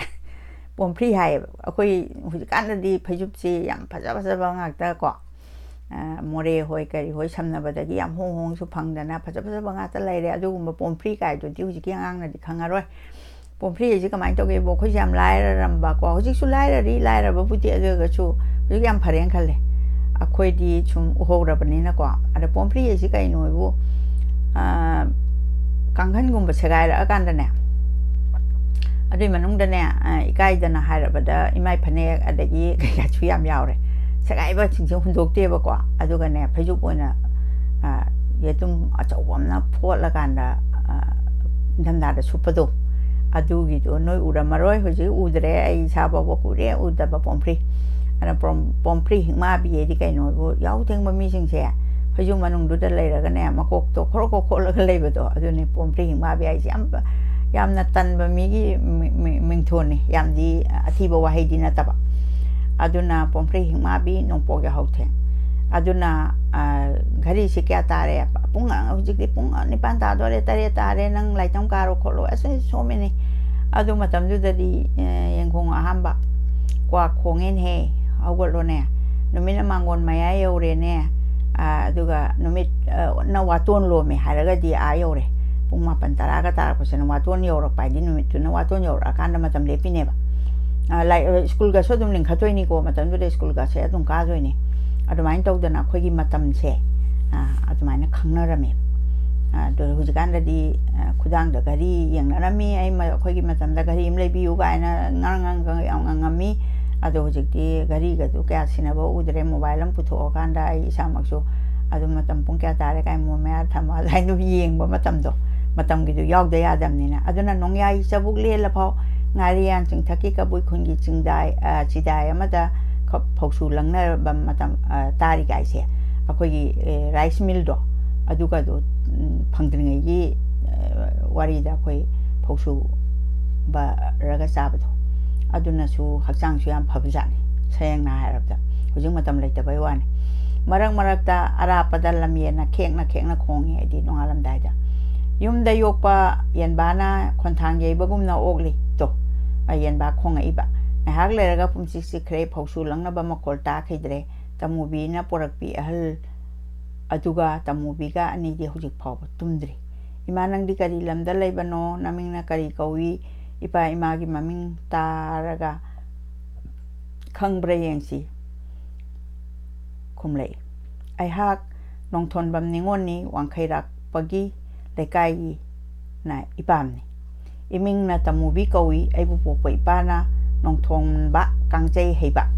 ꯄꯣꯝꯐ꯭ꯔꯤ ꯍꯥꯏꯌꯦꯕ꯫ ꯑꯩꯈꯣꯏ ꯍꯧꯖꯤꯛꯀꯥꯟꯗꯗꯤ ꯐꯩꯖꯨꯞꯁꯤ ꯌꯥꯝ ꯐꯖ ꯐꯖꯕ ꯉꯥꯛꯇ ꯀꯣ, ꯑ, ꯃꯣꯔꯦ ꯍꯣꯏ ꯀꯔꯤ ꯍꯣꯏ ꯁꯝꯅꯕꯗꯒꯤ ꯌꯥꯝ ꯍꯣꯡ ꯍꯣꯡꯁꯨ ꯐꯪꯗꯅ ꯐꯖ ꯐꯖꯕ ꯉꯥꯛꯇ ꯂꯩꯔꯦ꯫ ꯑꯗꯨꯒꯨꯝꯕ ꯄꯣꯝꯐ꯭ꯔꯤ ꯀꯥꯏꯗꯨꯗꯤ ꯍꯧꯖꯤꯛꯀꯤ ꯑꯉꯥꯡꯅꯗꯤ ꯈꯪꯉꯔꯣꯏ꯫ ꯄꯣꯝꯐ꯭ꯔꯤ ꯍꯥꯏꯁꯤ ꯀꯃꯥꯏꯅ ꯇꯧꯒꯦꯕꯨ, ꯑꯩꯈꯣꯏꯁꯦ ꯌꯥꯝ ꯂꯥꯏꯔꯔꯝꯕꯀꯣ, ꯍꯧꯖꯤꯛꯁꯨ ꯂꯥꯏꯔꯔꯤ, ꯂꯥꯏꯔꯕꯕꯨꯗꯤ, ꯑꯗꯨ ꯑꯣꯏꯔꯒꯁꯨ ꯍꯧꯖꯤꯛ ꯌꯥꯝ ꯐꯔꯦꯅ ꯈꯜꯂꯦ꯫ ꯑꯩꯈꯣꯏꯗꯤ ꯁꯨꯝ ꯎꯍꯧꯔꯕꯅꯤꯅꯀꯣ꯫ ꯑꯗ ꯄꯣꯝꯐ꯭ꯔꯤ ꯍꯥꯏꯁꯤ ꯀꯩꯅꯣ ꯍꯥꯏꯕꯨ, ꯑ, ꯀꯥꯡꯈꯟꯒꯨꯝꯕ ꯁꯦꯒꯥꯏꯔꯛꯑꯀꯥꯟꯗꯅꯦ, ꯑꯗꯨꯏ ꯃꯅꯨꯡꯗꯅꯦ, ꯑ, ꯏꯀꯥꯏꯗꯅ ꯍꯥꯏꯔꯕꯗ ꯏꯃꯥꯏ ꯐꯅꯦꯛ ꯑꯗꯒꯤ ꯀꯩꯀꯥꯁꯨ ꯌꯥꯝ ꯌꯥꯎꯔꯦ꯫ ꯁꯦꯒꯥꯏꯕꯁꯤꯡꯁꯦ ꯍꯨꯟꯗꯣꯛꯇꯦꯕꯀꯣ꯫ ꯑꯗꯨꯒꯅꯦ, ꯐꯩꯖꯨꯞ ꯑꯣꯏꯅ, ꯑ, ꯌꯦꯇꯨꯝ ꯑꯆꯧꯕ ꯑꯃꯅ ꯐꯣꯠꯂꯀꯥꯟꯗ, ꯑ, ꯏꯪꯊꯝꯊꯥꯗ ꯁꯨꯞꯄꯗꯣ, ꯑꯗꯨꯒꯤꯗꯣ ꯅꯣꯏ ꯎꯔꯝꯃꯔꯣꯏ, ꯍꯧꯖꯤꯛ ꯎꯗ꯭ꯔꯦ꯫ ꯑꯩ ꯏꯁꯥ ꯐꯥꯎꯕ ꯀꯨꯏꯔꯦ ꯎꯗꯕ ꯄꯣꯝꯐ꯭ꯔꯤ꯫ ꯑꯗꯨꯅ ꯄꯣꯝ-, ꯄꯣꯝꯐ꯭ꯔꯤ ꯍꯤꯛꯃꯥꯕꯤ ꯍꯥꯏꯗꯤ ꯀꯩꯅꯣꯕꯨ, ꯌꯥꯍꯧ ꯊꯦꯡꯕ ꯃꯤꯁꯤꯡꯁꯦ ꯐꯩꯖꯨꯞ ꯃꯅꯨꯡꯗꯨꯗ ꯂꯩꯔꯒꯅꯦ, ꯃꯀꯣꯛꯇꯣ ꯈꯣꯔꯣ ꯈꯣ ꯈꯣꯠꯂꯒ ꯂꯩꯕꯗꯣ, ꯑꯗꯨꯅꯦ ꯄꯣꯝꯐ꯭ꯔꯤ ꯍꯤꯛꯃꯥꯕꯤ ꯍꯥꯏꯁꯦ꯫ ꯌꯥꯝ, ꯌꯥꯝꯅ ꯇꯟꯕ ꯃꯤꯒꯤ ꯃꯤ-, ꯃꯤ-, ꯃꯤꯡꯊꯣꯟꯅꯤ, ꯌꯥꯝꯗꯤ ꯑꯊꯤꯕ ꯋꯥꯍꯩꯗꯤ ꯅꯠꯇꯕ꯫ ꯑꯗꯨꯅ ꯄꯣꯝꯐ꯭ꯔꯤ ꯍꯤꯛꯃꯥꯕꯤ, ꯅꯣꯡꯄꯣꯛ ꯌꯥꯍꯧꯊꯦꯡ꯫ ꯑꯗꯨꯅ, ꯑ, ꯘꯔꯤꯁꯤ ꯀꯌꯥ ꯇꯥꯔꯦ? ꯄꯨꯡ, ꯍꯧꯖꯤꯛꯇꯤ ꯄꯨꯡ ꯅꯤꯄꯥꯟ ꯇꯥꯗꯣꯔꯦ, ꯇꯔꯦꯠ ꯇꯥꯔꯦ, ꯅꯪ ꯂꯥꯏꯇꯪ ꯀꯥꯔꯣ ꯈꯣꯠꯂꯣ, ꯑꯁ, ꯑꯩ ꯁꯣꯝꯃꯤꯅꯤ꯫ ꯑꯗꯨ ꯃꯇꯝꯗꯨꯗꯗꯤ, ꯑ, ꯌꯦꯡꯈꯣꯡ ꯑꯍꯥꯝꯕ ꯀ꯭ꯋꯥꯛ ꯈꯣꯡꯉꯦꯅꯦꯍꯦ, ꯍꯧꯒꯠꯂꯣꯅꯦ, ꯅꯨꯃꯤꯠꯅ ꯃꯥꯡꯒꯣꯟ ꯃꯌꯥ ꯌꯧꯔꯦꯅꯦ, ꯑ, ꯑꯗꯨꯒ ꯅꯨꯃꯤꯠ, ꯑ, ꯅ ꯋꯥꯇꯣꯟ ꯂꯣꯝꯃꯦ ꯍꯥꯏꯔꯒꯗꯤ ꯑꯥ ꯌꯧꯔꯦ꯫ ꯄꯨꯡ ꯃꯥꯄꯟ ꯇꯔꯥꯒ ꯇꯥꯔꯛꯄꯁꯤꯅ ꯋꯥꯇꯣꯟ ꯌꯧꯔꯛꯄ ꯍꯥꯏꯗꯤ ꯅꯨꯃꯤꯠꯇꯨꯅ ꯋꯥꯇꯣꯟ ꯌꯧꯔꯛꯑꯀꯥꯟꯗ ꯃꯇꯝ ꯂꯦꯞꯄꯤꯅꯦꯕ꯫ ꯑ, ꯂꯥꯏ-, ꯑ, ꯁ꯭ꯀꯨꯜꯒꯁꯨ ꯑꯗꯨꯝ ꯂꯤꯡꯈꯠꯇꯣꯏꯅꯤꯀꯣ, ꯃꯇꯝꯗꯨꯗ ꯁ꯭ꯀꯨꯜꯒꯁꯦ ꯑꯗꯨꯝ ꯀꯥꯗꯣꯏꯅꯤ꯫ ꯑꯗꯨꯃꯥꯏꯅ ꯇꯧꯗꯅ ꯑꯩꯈꯣꯏꯒꯤ ꯃꯇꯝꯁꯦ, ꯑ, ꯑꯗꯨꯃꯥꯏꯅ ꯈꯪꯅꯔꯝꯃꯦ꯫ ꯑ, ꯑꯗꯣ ꯍꯧꯖꯤꯛꯀꯥꯟꯗꯗꯤ, ꯑ, ꯈꯨꯗꯥꯡꯗ ꯘꯔꯤ ꯌꯦꯡꯅꯔꯝꯃꯤ꯫ ꯑꯩ ꯃ-, ꯑꯩꯈꯣꯏꯒꯤ ꯃꯇꯝꯗ ꯘꯔꯤ ꯑꯃ ꯂꯩꯕꯤꯌꯨ ꯀꯥꯏꯅ ꯉꯥꯡ ꯉꯥꯡ ꯉꯥꯡ ꯌꯥꯝ ꯉꯥꯡꯉꯝꯃꯤ꯫ ꯑꯗꯣ ꯍꯧꯖꯤꯛꯇꯤ ꯘꯔꯤꯒꯗꯨ ꯀꯌꯥ ꯁꯤꯟꯅꯕ ꯎꯗ꯭ꯔꯦ꯫ ꯃꯣꯕꯥꯏꯜ ꯑꯃ ꯄꯨꯊꯣꯛꯑꯀꯥꯟꯗ ꯑꯩ ꯏꯁꯥꯃꯛꯁꯨ ꯑꯗꯨꯝ ꯃꯇꯝ ꯄꯨꯡ ꯀꯌꯥ ꯇꯥꯔꯦ ꯀꯥꯏ ꯃꯣꯟ ꯃꯌꯥ ꯊꯝꯃ ꯑꯗꯨꯃꯥꯏꯅ ꯑꯗꯨꯝ ꯌꯦꯡꯕ ꯃꯇꯝꯗꯣ, ꯃꯇꯝꯒꯤꯗꯨ ꯌꯥꯎꯗ ꯌꯥꯗꯕꯅꯤꯅ꯫ ꯑꯗꯨꯅ ꯅꯣꯡꯌꯥꯏ ꯆꯕꯨꯛ ꯂꯦꯜꯂ ꯐꯥꯎ ꯉꯥꯔꯤꯌꯥꯟ ꯆꯤꯡꯊꯛꯀꯤ ꯀꯕꯨꯏ ꯈꯨꯟꯒꯤ ꯆꯤꯡꯗꯥꯏ, ꯑ, ꯆꯤꯗꯥꯏ ꯑꯃꯗ ꯈ-, ꯐꯧꯁꯨ ꯂꯪꯅꯔꯕ ꯃꯇꯝ, ꯑ, ꯇꯥꯔꯤꯒꯥꯏꯁꯦ, ꯑꯩꯈꯣꯏꯒꯤ, ꯑꯦ, ꯔꯥꯏꯁ ꯃꯤꯜꯗꯣ, ꯑꯗꯨꯒꯗꯣ, ꯎꯝ, ꯐꯪꯗ꯭ꯔꯤꯉꯩꯒꯤ, ꯑ, ꯋꯥꯔꯤꯗ ꯑꯩꯈꯣꯏ ꯐꯧꯁꯨ ꯕꯔꯒ ꯆꯥꯕꯗꯣ, ꯑꯗꯨꯅꯁꯨ ꯍꯛꯆꯥꯡꯁꯨ ꯌꯥꯝ ꯐꯕꯖꯥꯠꯅꯤ, ꯁꯌꯦꯡꯅ ꯍꯥꯏꯔꯕꯗ꯫ ꯍꯧꯖꯤꯛ ꯃꯇꯝ ꯂꯩꯇꯕꯩ ꯋꯥꯅꯤ꯫ ꯃꯔꯛ ꯃꯔꯛꯇ ꯑꯔꯥꯞꯄꯗ ꯂꯝꯌꯦꯟꯅ ꯈꯦꯛꯅ ꯈꯦꯛꯅ ꯈꯣꯡꯉꯤ ꯑꯩꯗꯤ ꯅꯣꯡꯉꯥꯜꯂꯝꯗꯥꯏꯗ꯫ ꯌꯨꯝꯗ ꯌꯣꯛꯄ ꯌꯦꯟꯕꯥꯅ ꯈꯣꯟꯊꯥꯡ ꯌꯩꯕꯒꯨꯝꯅ ꯑꯣꯛꯂꯤ ꯇꯣ, ꯑ, ꯌꯦꯟꯕꯥ ꯈꯣꯡꯉꯛꯏꯕ꯫ ꯉꯥꯏꯍꯥꯛ ꯂꯩꯔꯒ ꯄꯨꯝꯁꯤ ꯆꯤꯛꯈ꯭ꯔꯦ, ꯐꯧꯁꯨ ꯂꯪꯅꯕ ꯃꯈꯣꯜ ꯇꯥꯈꯤꯗ꯭ꯔꯦ꯫ ꯇꯃꯨꯕꯤꯅ ꯄꯨꯔꯛꯄꯤ ꯑꯍꯜ ꯑꯗꯨꯒ ꯇꯃꯨꯕꯤꯒ ꯑꯅꯤꯗꯤ ꯍꯧꯖꯤꯛ ꯐꯥꯎꯕ ꯇꯨꯝꯗ꯭ꯔꯤ꯫ "ꯏꯃꯥ, ꯅꯪꯗꯤ ꯀꯔꯤ ꯂꯝꯗ ꯂꯩꯕꯅꯣ? ꯅꯃꯤꯡꯅ ꯀꯔꯤ ꯀꯧꯏ? ꯏꯄꯥ ꯏꯃꯥꯒꯤ ꯃꯃꯤꯡ ꯇꯥꯔꯒ ꯈꯪꯕ꯭ꯔꯥ ꯌꯦꯡꯁꯤ" ꯈꯨꯝꯂꯛꯏ꯫ "ꯑꯩꯍꯥꯛ ꯅꯣꯡꯊꯣꯟꯕꯝ ꯅꯤꯉꯣꯜꯅꯤ, ꯋꯥꯡꯈꯩꯔꯥꯛꯄꯒꯤ ꯂꯩꯀꯥꯏꯒꯤꯅ ꯏꯄꯥꯝꯅꯤ꯫ ꯏꯃꯤꯡꯅ ꯇꯃꯨꯕꯤ ꯀꯧꯏ꯫ ꯑꯩꯕꯨ ꯄꯣꯛꯄ ꯏꯄꯥꯅ ꯅꯣꯡꯊꯣꯟꯕ ꯀꯥꯡꯖꯩ ꯍꯩꯕ"꯫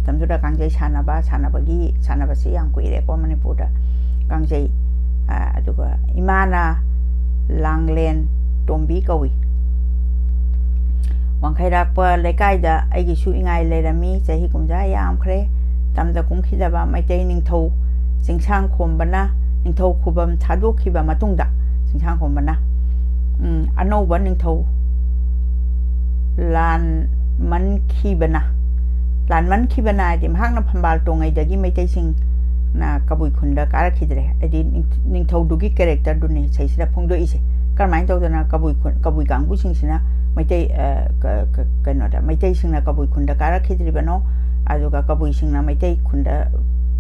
ꯃꯇꯝꯗꯨꯗ ꯀꯥꯡꯖꯩ ꯁꯥꯟꯅꯕ, ꯁꯥꯟꯅꯕꯒꯤ, ꯁꯥꯟꯅꯕꯁꯤ ꯌꯥꯝ ꯀꯨꯏꯔꯦꯀꯣ ꯃꯅꯤꯄꯨꯔꯗ꯫ ꯀꯥꯡꯖꯩ, ꯑꯗꯨꯒ ꯏꯃꯥꯅ ꯂꯥꯡꯂꯦꯟ ꯇꯣꯝꯕꯤ ꯀꯧꯏ꯫ ꯋꯥꯡꯈꯩꯔꯥꯛꯄ ꯂꯩꯀꯥꯏꯗ ꯑꯩꯒꯤꯁꯨ ꯏꯉꯥꯏ ꯂꯩꯔꯝꯃꯤ꯫ ꯆꯍꯤ ꯀꯨꯝꯖꯥ ꯌꯥꯝꯈ꯭ꯔꯦ꯫ ꯇꯝꯗ ꯀꯨꯝꯈꯤꯗꯕ ꯃꯩꯇꯩ ꯅꯤꯡꯊꯧ ꯆꯤꯡꯁꯥꯡ ꯈꯣꯝꯕꯅ, ꯅꯤꯡꯊꯧ ꯈꯨꯕꯝ ꯊꯥꯗꯣꯛꯈꯤꯕ ꯃꯇꯨꯡꯗ ꯆꯤꯡꯁꯥꯡ ꯈꯣꯝꯕꯅ, ꯎꯝ, ꯑꯅꯧꯕ ꯅꯤꯡꯊꯧ ꯂꯥꯟꯃꯟꯈꯤꯕꯅ, ꯂꯥꯟꯃꯟꯈꯤꯕꯅ ꯍꯥꯏꯗꯤ ꯃꯍꯥꯛꯅ ꯐꯝꯕꯥꯜ ꯇꯣꯡꯉꯩꯗꯒꯤ ꯃꯩꯇꯩꯁꯤꯡꯅ ꯀꯕꯨꯏ ꯈꯨꯟꯗ ꯀꯥꯔꯛꯈꯤꯗ꯭ꯔꯦ꯫ ꯍꯥꯏꯗꯤ ꯅꯤꯡ-, ꯅꯤꯡꯊꯧꯗꯨꯒꯤ ꯀꯦꯔꯦꯛꯇꯔꯗꯨꯅꯤ ꯁꯤꯗꯩꯁꯤꯗ ꯐꯣꯡꯗꯣꯛꯏꯁꯦ꯫ ꯀꯔꯝꯍꯥꯏꯅ ꯇꯧꯗꯅ ꯀꯕꯨꯏ ꯈꯨꯟ, ꯀꯕꯨꯏ ꯀꯥꯡꯕꯨꯁꯤꯡꯁꯤꯅ ꯃꯩꯇꯩ, ꯑ, ꯀ-, ꯀ-, ꯀꯩꯅꯣꯗ, ꯃꯩꯇꯩꯁꯤꯡꯅ ꯀꯕꯨꯏ ꯈꯨꯟꯗ ꯀꯥꯔꯛꯈꯤꯗ꯭ꯔꯤꯕꯅꯣ, ꯑꯗꯨꯒ ꯀꯕꯨꯏꯁꯤꯡꯅ ꯃꯩꯇꯩ ꯈꯨꯟꯗ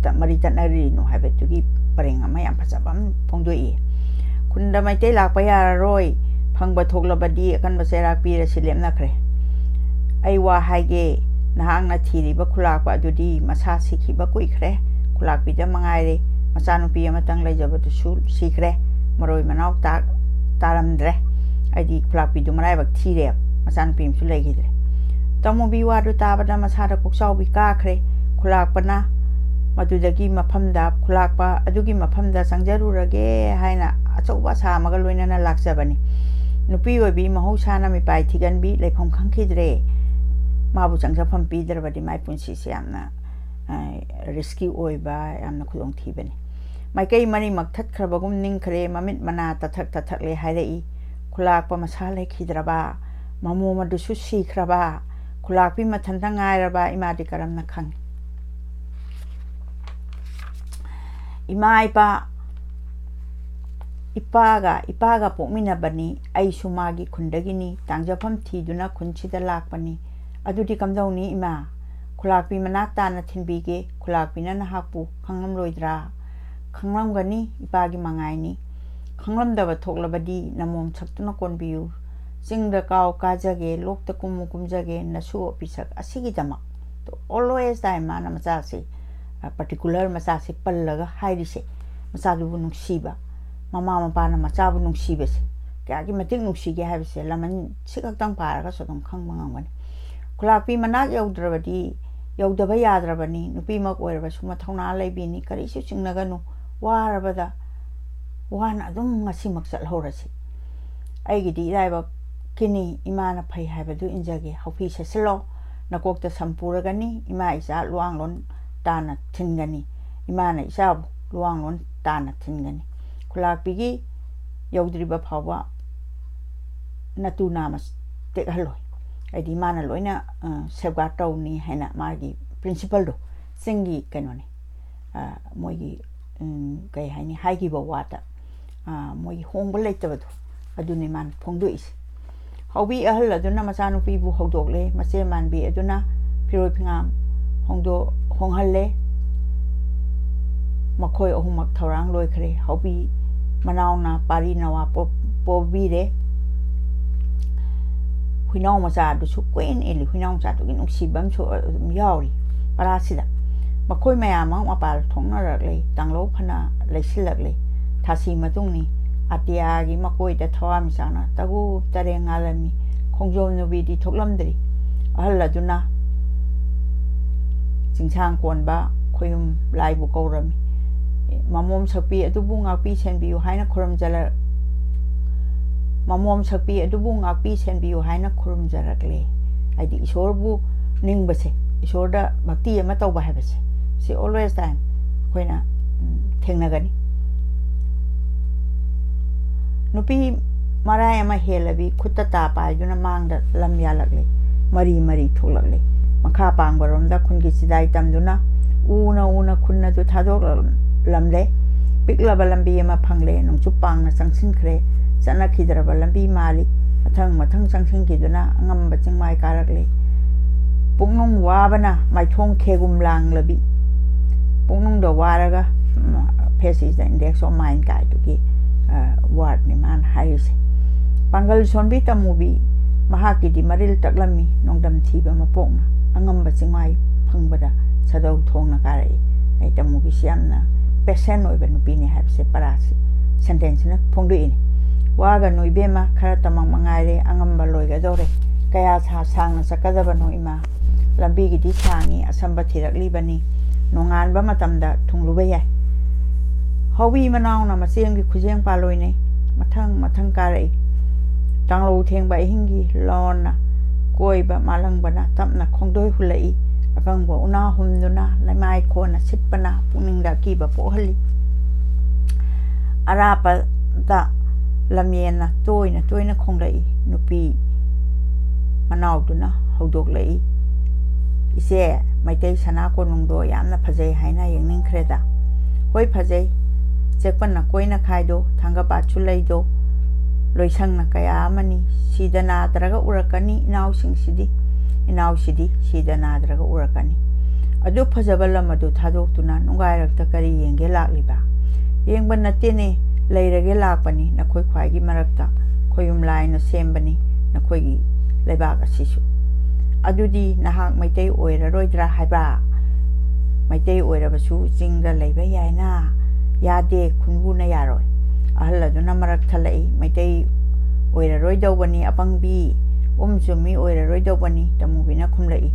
ꯇ-, ꯃꯔꯤ ꯇꯠꯅꯔꯤꯅꯣ ꯍꯥꯏꯕꯗꯨꯒꯤ ꯄꯔꯦꯡ ꯑꯃ ꯌꯥꯝ ꯐꯖꯕ ꯑꯃ ꯐꯣꯡꯗꯣꯛꯏ꯫ "ꯈꯨꯟꯗ ꯃꯩꯇꯩ ꯂꯥꯛꯄ ꯌꯥꯔꯔꯣꯏ, ꯐꯪꯕ ꯊꯣꯛꯂꯕꯗꯤ ꯑꯀꯟꯕ ꯆꯩꯔꯥꯛ ꯄꯤꯔꯁꯤ" ꯂꯦꯞꯅꯈ꯭ꯔꯦ꯫ ꯑꯩ ꯋꯥ ꯍꯥꯏꯒꯦ, ꯅꯍꯥꯛꯅ ꯊꯤꯔꯤꯕ ꯈꯨꯂꯥꯛꯄ ꯑꯗꯨꯗꯤ ꯃꯁꯥ ꯁꯤꯈꯤꯕ ꯀꯨꯏꯈ꯭ꯔꯦ꯫ ꯈꯨꯂꯥꯛꯄꯤꯗ ꯃꯉꯥꯏꯔꯦ꯫ ꯃꯆꯥꯅꯨꯄꯤ ꯑꯃꯇꯪ ꯂꯩꯖꯕꯗꯨꯁꯨ ꯁꯤꯈ꯭ꯔꯦ꯫ ꯃꯔꯣꯏ ꯃꯅꯥꯎ ꯇꯥ-, ꯇꯥꯔꯝꯗ꯭ꯔꯦ꯫ ꯍꯥꯏꯗꯤ ꯈꯨꯂꯥꯛꯄꯤꯗꯨ ꯃꯔꯥꯏꯕꯛ ꯊꯤꯔꯦ, ꯃꯆꯥꯅꯨꯄꯤ ꯑꯃꯁꯨ ꯂꯩꯈꯤꯗ꯭ꯔꯦ꯫ ꯇꯃꯣꯕꯤ ꯋꯥꯗꯨ ꯇꯥꯕꯗ ꯃꯁꯥꯗ ꯀꯣꯛꯆꯥꯎꯕꯤ ꯀꯥꯈ꯭ꯔꯦ꯫ ꯈꯨꯂꯥꯛꯄꯅ ꯃꯗꯨꯗꯒꯤ ꯃꯐꯝꯗ, ꯈꯨꯂꯥꯛꯄ ꯑꯗꯨꯒꯤ ꯃꯐꯝꯗ ꯆꯪꯖꯔꯨꯔꯒꯦ ꯍꯥꯏꯅ ꯑꯆꯧꯕ ꯑꯁꯥ ꯑꯃꯒ ꯂꯣꯏꯅꯅ ꯂꯥꯛꯆꯕꯅꯤ꯫ ꯅꯨꯄꯤ ꯑꯣꯏꯕꯤ ꯃꯍꯧꯁꯥꯅ ꯃꯤꯄꯥꯏ ꯊꯤꯒꯟꯕꯤ, ꯂꯩꯐꯝ ꯈꯪꯈꯤꯗ꯭ꯔꯦ꯫ ꯃꯥꯕꯨ ꯆꯪꯖꯐꯝ ꯄꯤꯗ꯭ꯔꯕꯗꯤ ꯃꯥꯏ ꯄꯨꯟꯁꯤꯁꯦ ꯌꯥꯝꯅ, ꯑ, ꯔꯤꯁꯀꯤ ꯑꯣꯏꯕ, ꯌꯥꯝꯅ ꯈꯨꯗꯣꯡꯊꯤꯕꯅꯤ꯫ ꯃꯥꯏꯀꯩ ꯃꯔꯤꯃꯛ ꯊꯠꯈ꯭ꯔꯕꯒꯨꯝ ꯅꯤꯡꯈ꯭ꯔꯦ, ꯃꯃꯤꯠ ꯃꯅꯥ ꯇꯊꯛ ꯇꯊꯛꯂꯦ ꯍꯥꯏꯔꯛꯏ꯫ ꯈꯨꯂꯥꯛꯄ ꯃꯁꯥ ꯂꯩꯈꯤꯗ꯭ꯔꯕ, ꯃꯃꯣꯝ ꯑꯗꯨꯁꯨ ꯁꯤꯈ꯭ꯔꯕ, ꯈꯨꯂꯥꯛꯄꯤ ꯃꯊꯟꯇ ꯉꯥꯏꯔꯕ ꯏꯃꯥꯗꯤ ꯀꯔꯝꯅ ꯈꯪꯏ? ꯏꯃꯥ ꯏꯄꯥ, ꯏꯄꯥꯒ, ꯏꯄꯥꯒ ꯄꯣꯛꯃꯤꯟꯅꯕꯅꯤ, ꯑꯩꯁꯨ ꯃꯥꯒꯤ ꯈꯨꯟꯗꯒꯤꯅꯤ, ꯇꯥꯡꯖꯐꯝ ꯊꯤꯗꯨꯅ ꯈꯨꯟꯁꯤꯗ ꯂꯥꯛꯄꯅꯤ꯫ ꯑꯗꯨꯗꯤ ꯀꯝꯗꯧꯅꯤ ꯏꯃꯥ? ꯈꯨꯂꯥꯛꯄꯤ ꯃꯅꯥꯛ ꯇꯥꯅ ꯊꯤꯟꯕꯤꯒꯦ, ꯈꯨꯂꯥꯛꯄꯤꯅ ꯅꯍꯥꯛꯄꯨ ꯈꯪꯂꯝꯂꯣꯏꯗ꯭ꯔꯥ? ꯈꯪꯂꯝꯒꯅꯤ, ꯏꯄꯥꯒꯤ ꯃꯉꯥꯏꯅꯤ꯫ ꯈꯪꯂꯝꯗꯕ ꯊꯣꯛꯂꯕꯗꯤ ꯅꯃꯣꯝ ꯁꯛꯇꯨꯅ ꯀꯣꯟꯕꯤꯌꯨ꯫ ꯆꯤꯡꯗ ꯀꯥꯎ ꯀꯥꯖꯒꯦ, ꯂꯣꯛꯇ ꯀꯨꯝꯃꯨ ꯀꯨꯝꯖꯒꯦ, ꯅꯁꯨ ꯑꯣꯄꯤꯁꯛ ꯑꯁꯤꯒꯤꯗꯃꯛ꯫ Always time ꯃꯥꯅ ꯃꯆꯥꯁꯦ, ꯑ, particular ꯃꯆꯥꯁꯦ ꯄꯜꯂꯒ ꯍꯥꯏꯔꯤꯁꯦ, ꯃꯆꯥꯗꯨꯕꯨ ꯅꯨꯡꯁꯤꯕ, ꯃꯃꯥ ꯃꯄꯥꯅ ꯃꯆꯥꯕꯨ ꯅꯨꯡꯁꯤꯕꯁꯦ ꯀꯌꯥꯒꯤ ꯃꯇꯤꯛ ꯅꯨꯡꯁꯤꯒꯦ ꯍꯥꯏꯕꯁꯦ ꯂꯃꯟ ꯁꯤ ꯈꯛꯇꯪ ꯄꯥꯔꯒꯁꯨ ꯑꯗꯨꯝ ꯈꯪꯕ ꯉꯝꯒꯅꯤ꯫ ꯈꯨꯂꯥꯛꯄꯤ ꯃꯅꯥꯛ ꯌꯧꯗ꯭ꯔꯕꯗꯤ, ꯌꯧꯗꯕ ꯌꯥꯗ꯭ꯔꯕꯅꯤ꯫ ꯅꯨꯄꯤꯃꯛ ꯑꯣꯏꯔꯕꯁꯨ ꯃꯊꯧꯅꯥ ꯂꯩꯕꯤꯅꯤ꯫ ꯀꯔꯤꯁꯨ ꯆꯤꯡꯅꯒꯅꯨ꯫ ꯋꯥꯔꯕꯗ ꯋꯥꯅ ꯑꯗꯨꯝ ꯉꯁꯤꯃꯛ ꯆꯠꯍꯧꯔꯁꯤ꯫ ꯑꯩꯒꯤꯗꯤ ꯏꯔꯥꯏꯕꯛꯀꯤꯅꯤ, ꯏꯃꯥꯅ ꯐꯩ ꯍꯥꯏꯕꯗꯨ ꯏꯟꯖꯒꯦ꯫ ꯍꯥꯎꯐꯤ ꯁꯦꯠꯆꯜꯂꯣ, ꯅꯀꯣꯛꯇ ꯁꯝ ꯄꯨꯔꯒꯅꯤ, ꯏꯃꯥ ꯏꯆꯥ ꯂꯨꯋꯥꯡꯂꯣꯟ ꯇꯥꯅ ꯊꯤꯟꯒꯅꯤ, ꯏꯃꯥꯅ ꯏꯆꯥꯕꯨ ꯂꯨꯋꯥꯡꯂꯣꯟ ꯇꯥꯅ ꯊꯤꯟꯒꯅꯤ꯫ ꯈꯨꯂꯥꯛꯄꯤꯒꯤ ꯌꯧꯗ꯭ꯔꯤꯕ ꯐꯥꯎꯕ ꯅꯇꯨ ꯅꯥꯝꯃ ꯇꯦꯛꯍꯜꯂꯣꯏ, ꯍꯥꯏꯗꯤ ꯃꯥꯅ ꯂꯣꯏꯅ safeguard ꯇꯧꯅꯤ ꯍꯥꯏꯅ ꯃꯥꯒꯤ principle ꯗꯣ, ꯆꯤꯡꯒꯤ ꯀꯩꯅꯣꯅꯤ꯫ ꯃꯣꯏꯒꯤ ꯀꯩ ꯍꯥꯏꯅꯤ, ꯍꯥꯏꯈꯤꯕ ꯋꯥꯗ ꯃꯣꯏꯒꯤ ꯍꯣꯡꯕ ꯂꯩꯇꯕꯗꯣ, ꯑꯗꯨꯅꯤ ꯃꯥꯅ ꯐꯣꯡꯗꯣꯛꯏꯁꯦ꯫ ꯍꯥꯎꯕꯤ ꯑꯍꯜ ꯑꯗꯨꯅ ꯃꯆꯥꯅꯨꯄꯤꯕꯨ ꯍꯧꯗꯣꯛꯂꯦ꯫ ꯃꯆꯦ ꯃꯥꯟꯕꯤ ꯑꯗꯨꯅ ꯐꯤꯔꯣꯏ ꯐꯤꯉꯥꯝ ꯍꯣꯡꯗꯣ-, ꯍꯣꯡꯍꯜꯂꯦ꯫ ꯃꯈꯣꯏ ꯑꯍꯨꯝꯃꯛ ꯊꯧꯔꯥꯡ ꯂꯣꯏꯈ꯭ꯔꯦ꯫ ꯍꯥꯎꯕꯤ ꯃꯅꯥꯎꯅ ꯄꯥꯔꯤ ꯅꯋꯥ ꯄꯣ-, ꯄꯣꯕꯤꯔꯦ꯫ ꯍꯨꯏꯅꯥꯎ ꯃꯆꯥꯗꯨꯁꯨ ꯀ꯭ꯋꯦꯟ ꯑꯦꯂꯤ, ꯍꯨꯏꯅꯥꯎ ꯃꯆꯥꯗꯨꯒꯤ ꯅꯨꯡꯁꯤꯕ ꯑꯃꯁꯨ ꯑꯗꯨꯝ ꯌꯥꯎꯔꯤ ꯄꯔꯥꯁꯤꯗ꯫ ꯃꯈꯣꯏ ꯃꯌꯥꯝꯃꯛ ꯃꯄꯥꯜ ꯊꯣꯛꯅꯔꯛꯂꯦ, ꯇꯥꯡꯂꯧ ꯐꯅ ꯂꯩꯁꯤꯜꯂꯛꯂꯦ꯫ ꯊꯥꯁꯤ ꯃꯇꯨꯡꯅꯤ꯫ ꯑꯇꯤꯌꯥꯒꯤ ꯃꯀꯣꯏꯗ ꯊꯋꯥꯟꯃꯤꯆꯥꯛꯅ ꯇꯒꯨꯞ ꯇꯔꯦꯡ ꯉꯥꯜꯂꯝꯃꯤ꯫ ꯈꯣꯡꯖꯣꯝ ꯅꯨꯕꯤꯗꯤ ꯊꯣꯛꯂꯝꯗ꯭ꯔꯤ꯫ ꯑꯍꯜ ꯑꯗꯨꯅ ꯆꯤꯡꯁꯥꯡ ꯀꯣꯟꯕ ꯈꯣꯌꯨꯝ ꯂꯥꯏꯕꯨ ꯀꯧꯔꯝꯃꯤ꯫ ꯃꯃꯣꯝ ꯁꯛꯄꯤ ꯑꯗꯨꯕꯨ ꯉꯥꯛꯄꯤ ꯁꯦꯟꯕꯤꯌꯨ ꯍꯥꯏꯅ ꯈꯨꯔꯨꯝꯖꯔ-, ꯃꯃꯣꯝ ꯁꯛꯄꯤ ꯑꯗꯨꯕꯨ ꯉꯥꯛꯄꯤ ꯁꯦꯟꯕꯤꯌꯨ ꯍꯥꯏꯅ ꯈꯨꯔꯨꯝꯖꯔꯛꯂꯦ꯫ ꯍꯥꯏꯗꯤ ꯏꯁꯣꯔꯕꯨ ꯅꯤꯡꯕꯁꯦ, ꯏꯁꯣꯔꯗ ꯚꯛꯇꯤ ꯑꯃ ꯇꯧꯕ ꯍꯥꯏꯕꯁꯦ, ꯁꯤ always time ꯑꯩꯈꯣꯏꯅ, ꯎꯝ, ꯊꯦꯡꯅꯒꯅꯤ꯫ ꯅꯨꯄꯤ ꯃꯔꯥꯏ ꯑꯃ ꯍꯦꯜꯂꯕꯤ ꯈꯨꯠꯇ ꯇꯥ ꯄꯥꯏꯗꯨꯅ ꯃꯥꯡꯗ ꯂꯝ ꯌꯥꯜꯂꯛꯂꯦ꯫ ꯃꯔꯤ ꯃꯔꯤ ꯊꯣꯛꯂꯛꯂꯦ꯫ ꯃꯈꯥ ꯄꯥꯡꯕꯔꯣꯝꯗ ꯈꯨꯟꯒꯤ ꯆꯤꯗꯥꯏ ꯇꯝꯗꯨꯅ ꯎꯅ ꯎꯅ ꯈꯨꯟ ꯑꯗꯨ ꯊꯥꯗꯣꯛꯂꯝꯂꯦ꯫ ꯄꯤꯛꯂꯕ ꯂꯝꯕꯤ ꯑꯃ ꯐꯪꯂꯦ꯫ ꯅꯣꯡꯆꯨꯞ ꯄꯥꯡꯅ ꯆꯪꯁꯤꯟꯈ꯭ꯔꯦ꯫ ꯆꯠꯅꯈꯤꯗ꯭ꯔꯕ ꯂꯝꯕꯤ ꯃꯥꯜꯂꯤ꯫ ꯃꯊꯪ ꯃꯊꯪ ꯆꯪꯁꯤꯟꯈꯤꯗꯨꯅ ꯑꯉꯝꯕ ꯆꯤꯡꯃꯥꯏ ꯀꯥꯔꯛꯂꯦ꯫ ꯄꯨꯛꯅꯨꯡ ꯋꯥꯕꯅ ꯃꯥꯏꯊꯣꯡ ꯈꯦꯒꯨꯝ ꯂꯥꯡꯂꯕꯤ꯫ ꯄꯨꯛꯅꯨꯡꯗ ꯋꯥꯔꯒ, ꯎꯝ, Face is the index of mind ꯀꯥꯏꯗꯨꯒꯤ, ꯑ, word ꯅꯤ ꯃꯥꯅ ꯍꯥꯏꯔꯤꯁꯦ꯫ ꯄꯥꯡꯒꯜ ꯁꯣꯟꯕꯤ ꯇꯝꯃꯨꯕꯤ, ꯃꯍꯥꯛꯀꯤꯗꯤ ꯃꯔꯤꯜ ꯇꯛꯂꯝꯃꯤ꯫ ꯅꯣꯡꯗꯝ ꯊꯤꯕ ꯃꯄꯣꯛꯅ ꯑꯉꯝꯕ ꯆꯤꯡꯃꯥꯏ ꯐꯪꯕꯗ ꯁꯥꯗꯧ ꯊꯣꯡꯅ ꯀꯥꯔꯛꯏ꯫ ꯑꯩ ꯇꯝꯃꯨꯕꯤꯁꯤ ꯌꯥꯝꯅ patient ꯑꯣꯏꯕ ꯅꯨꯄꯤꯅꯤ ꯍꯥꯏꯕꯁꯦ ꯄꯔꯥꯁꯤ, sentence ꯁꯤꯅ ꯐꯣꯡꯗꯣꯛꯏꯅꯤ꯫ ꯋꯥꯒꯅꯨ ꯏꯕꯦꯝꯃ, ꯈꯔꯇꯃꯛ ꯃꯉꯥꯏꯔꯦ, ꯑꯉꯝꯕ ꯂꯣꯏꯒꯗꯧꯔꯦ꯫ ꯀꯌꯥ ꯁꯥ-, ꯁꯥꯡꯅ ꯆꯠꯀꯗꯕꯅꯣ ꯏꯃꯥ? ꯂꯝꯕꯤꯒꯤꯗꯤ ꯁꯥꯡꯉꯤ, ꯑꯁꯝꯕ ꯊꯤꯔꯛꯂꯤꯕꯅꯤ꯫ ꯅꯣꯡꯉꯥꯟꯕ ꯃꯇꯝꯗ ꯊꯨꯡꯂꯨꯕ ꯌꯥꯏ꯫ ꯍꯧꯕꯤ ꯃꯅꯥꯎꯅ ꯃꯆꯦꯝꯒꯤ ꯈꯨꯖꯦꯡ ꯄꯥꯜꯂꯣꯏꯅꯩ꯫ ꯃꯊꯪ ꯃꯊꯪ ꯀꯥꯔꯛꯏ꯫ ꯇꯥꯡꯂꯧ ꯊꯦꯡꯕ ꯑꯍꯤꯡꯒꯤ ꯂꯣꯟꯅ ꯀꯣꯏꯕ ꯃꯥꯂꯪꯕꯅ ꯇꯞꯅ ꯈꯣꯡꯗꯣꯏ ꯍꯨꯜꯂꯛꯏ꯫ ꯑꯀꯪꯕ ꯎꯅꯥ ꯍꯨꯝꯗꯨꯅ ꯂꯩꯃꯥꯏ ꯈꯣꯟꯅ ꯁꯤꯠꯄꯅ ꯄꯨꯛꯅꯤꯡꯗ ꯑꯀꯤꯕ ꯄꯣꯛꯍꯜꯂꯤ꯫ ꯑꯔꯥꯞꯄꯗ ꯂꯝꯌꯦꯟꯅ ꯇꯣꯏꯅ ꯇꯣꯏꯅ ꯈꯣꯡꯂꯛꯏ꯫ ꯅꯨꯄꯤ ꯃꯅꯥꯎꯗꯨꯅ ꯍꯧꯗꯣꯛꯂꯛꯏ, "ꯏꯆꯦ, ꯃꯩꯇꯩ ꯁꯅꯥ ꯀꯣꯅꯨꯡꯗꯣ ꯌꯥꯝꯅ ꯐꯖꯩ ꯍꯥꯏꯅ ꯌꯦꯡꯅꯤꯡꯈ꯭ꯔꯦꯗ꯫" "ꯍꯣꯏ, ꯐꯖꯩ꯫ ꯆꯦꯛꯄꯟ ꯅꯀꯣꯏꯅ ꯈꯥꯏꯗꯣ, ꯊꯥꯡꯒꯄꯥꯠꯁꯨ ꯂꯩꯗꯣ, ꯂꯣꯏꯁꯪꯅ ꯀꯌꯥ ꯑꯃꯅꯤ꯫ ꯁꯤꯗ ꯅꯥꯗ꯭ꯔꯒ ꯎꯔꯛꯀꯅꯤ ꯏꯅꯥꯎꯁꯤꯡꯁꯤꯗꯤ, ꯏꯅꯥꯎꯁꯤꯗꯤ ꯁꯤꯗ ꯅꯥꯗ꯭ꯔꯒ ꯎꯔꯛꯀꯅꯤ꯫ ꯑꯗꯨ ꯐꯖꯕ ꯂꯝ ꯑꯗꯨ ꯊꯥꯗꯣꯛꯇꯨꯅ ꯅꯨꯡꯒꯥꯏꯔꯛꯇ ꯀꯔꯤ ꯌꯦꯡꯒꯦ ꯂꯥꯛꯂꯤꯕ?" "ꯌꯦꯡꯕ ꯅꯠꯇꯦꯅꯦ, ꯂꯩꯔꯒꯦ ꯂꯥꯛꯄꯅꯤ꯫ ꯅꯈꯣꯏ ꯈ꯭ꯋꯥꯏꯒꯤ ꯃꯔꯛꯇ ꯈꯣꯌꯨꯝ ꯂꯥꯏꯅ ꯁꯦꯝꯕꯅꯤ ꯅꯈꯣꯏꯒꯤ ꯂꯩꯕꯥꯛ ꯑꯁꯤꯁꯨ꯫" "ꯑꯗꯨꯗꯤ ꯅꯍꯥꯛ ꯃꯩꯇꯩ ꯑꯣꯏꯔꯔꯣꯏꯗ꯭ꯔꯥ ꯍꯥꯏꯕ?" "ꯃꯩꯇꯩ ꯑꯣꯏꯔꯕꯁꯨ ꯆꯤꯡꯗ ꯂꯩꯕ ꯌꯥꯏꯅ?" "ꯌꯥꯗꯦ, ꯈꯨꯟꯕꯨꯅ ꯌꯥꯔꯣꯏ꯫" ꯑꯍꯜ ꯑꯗꯨꯅ ꯃꯔꯛ ꯊꯠꯂꯛꯏ, "ꯃꯩꯇꯩ ꯑꯣꯏꯔꯔꯣꯏꯗꯧꯕꯅꯤ ꯑꯄꯪꯕꯤ, ꯎꯝ ꯆꯨꯝꯃꯤ ꯑꯣꯏꯔꯔꯣꯏꯗꯧꯕꯅꯤ꯫" ꯇꯃꯨꯕꯤꯅ ꯈꯨꯝꯂꯛꯏ,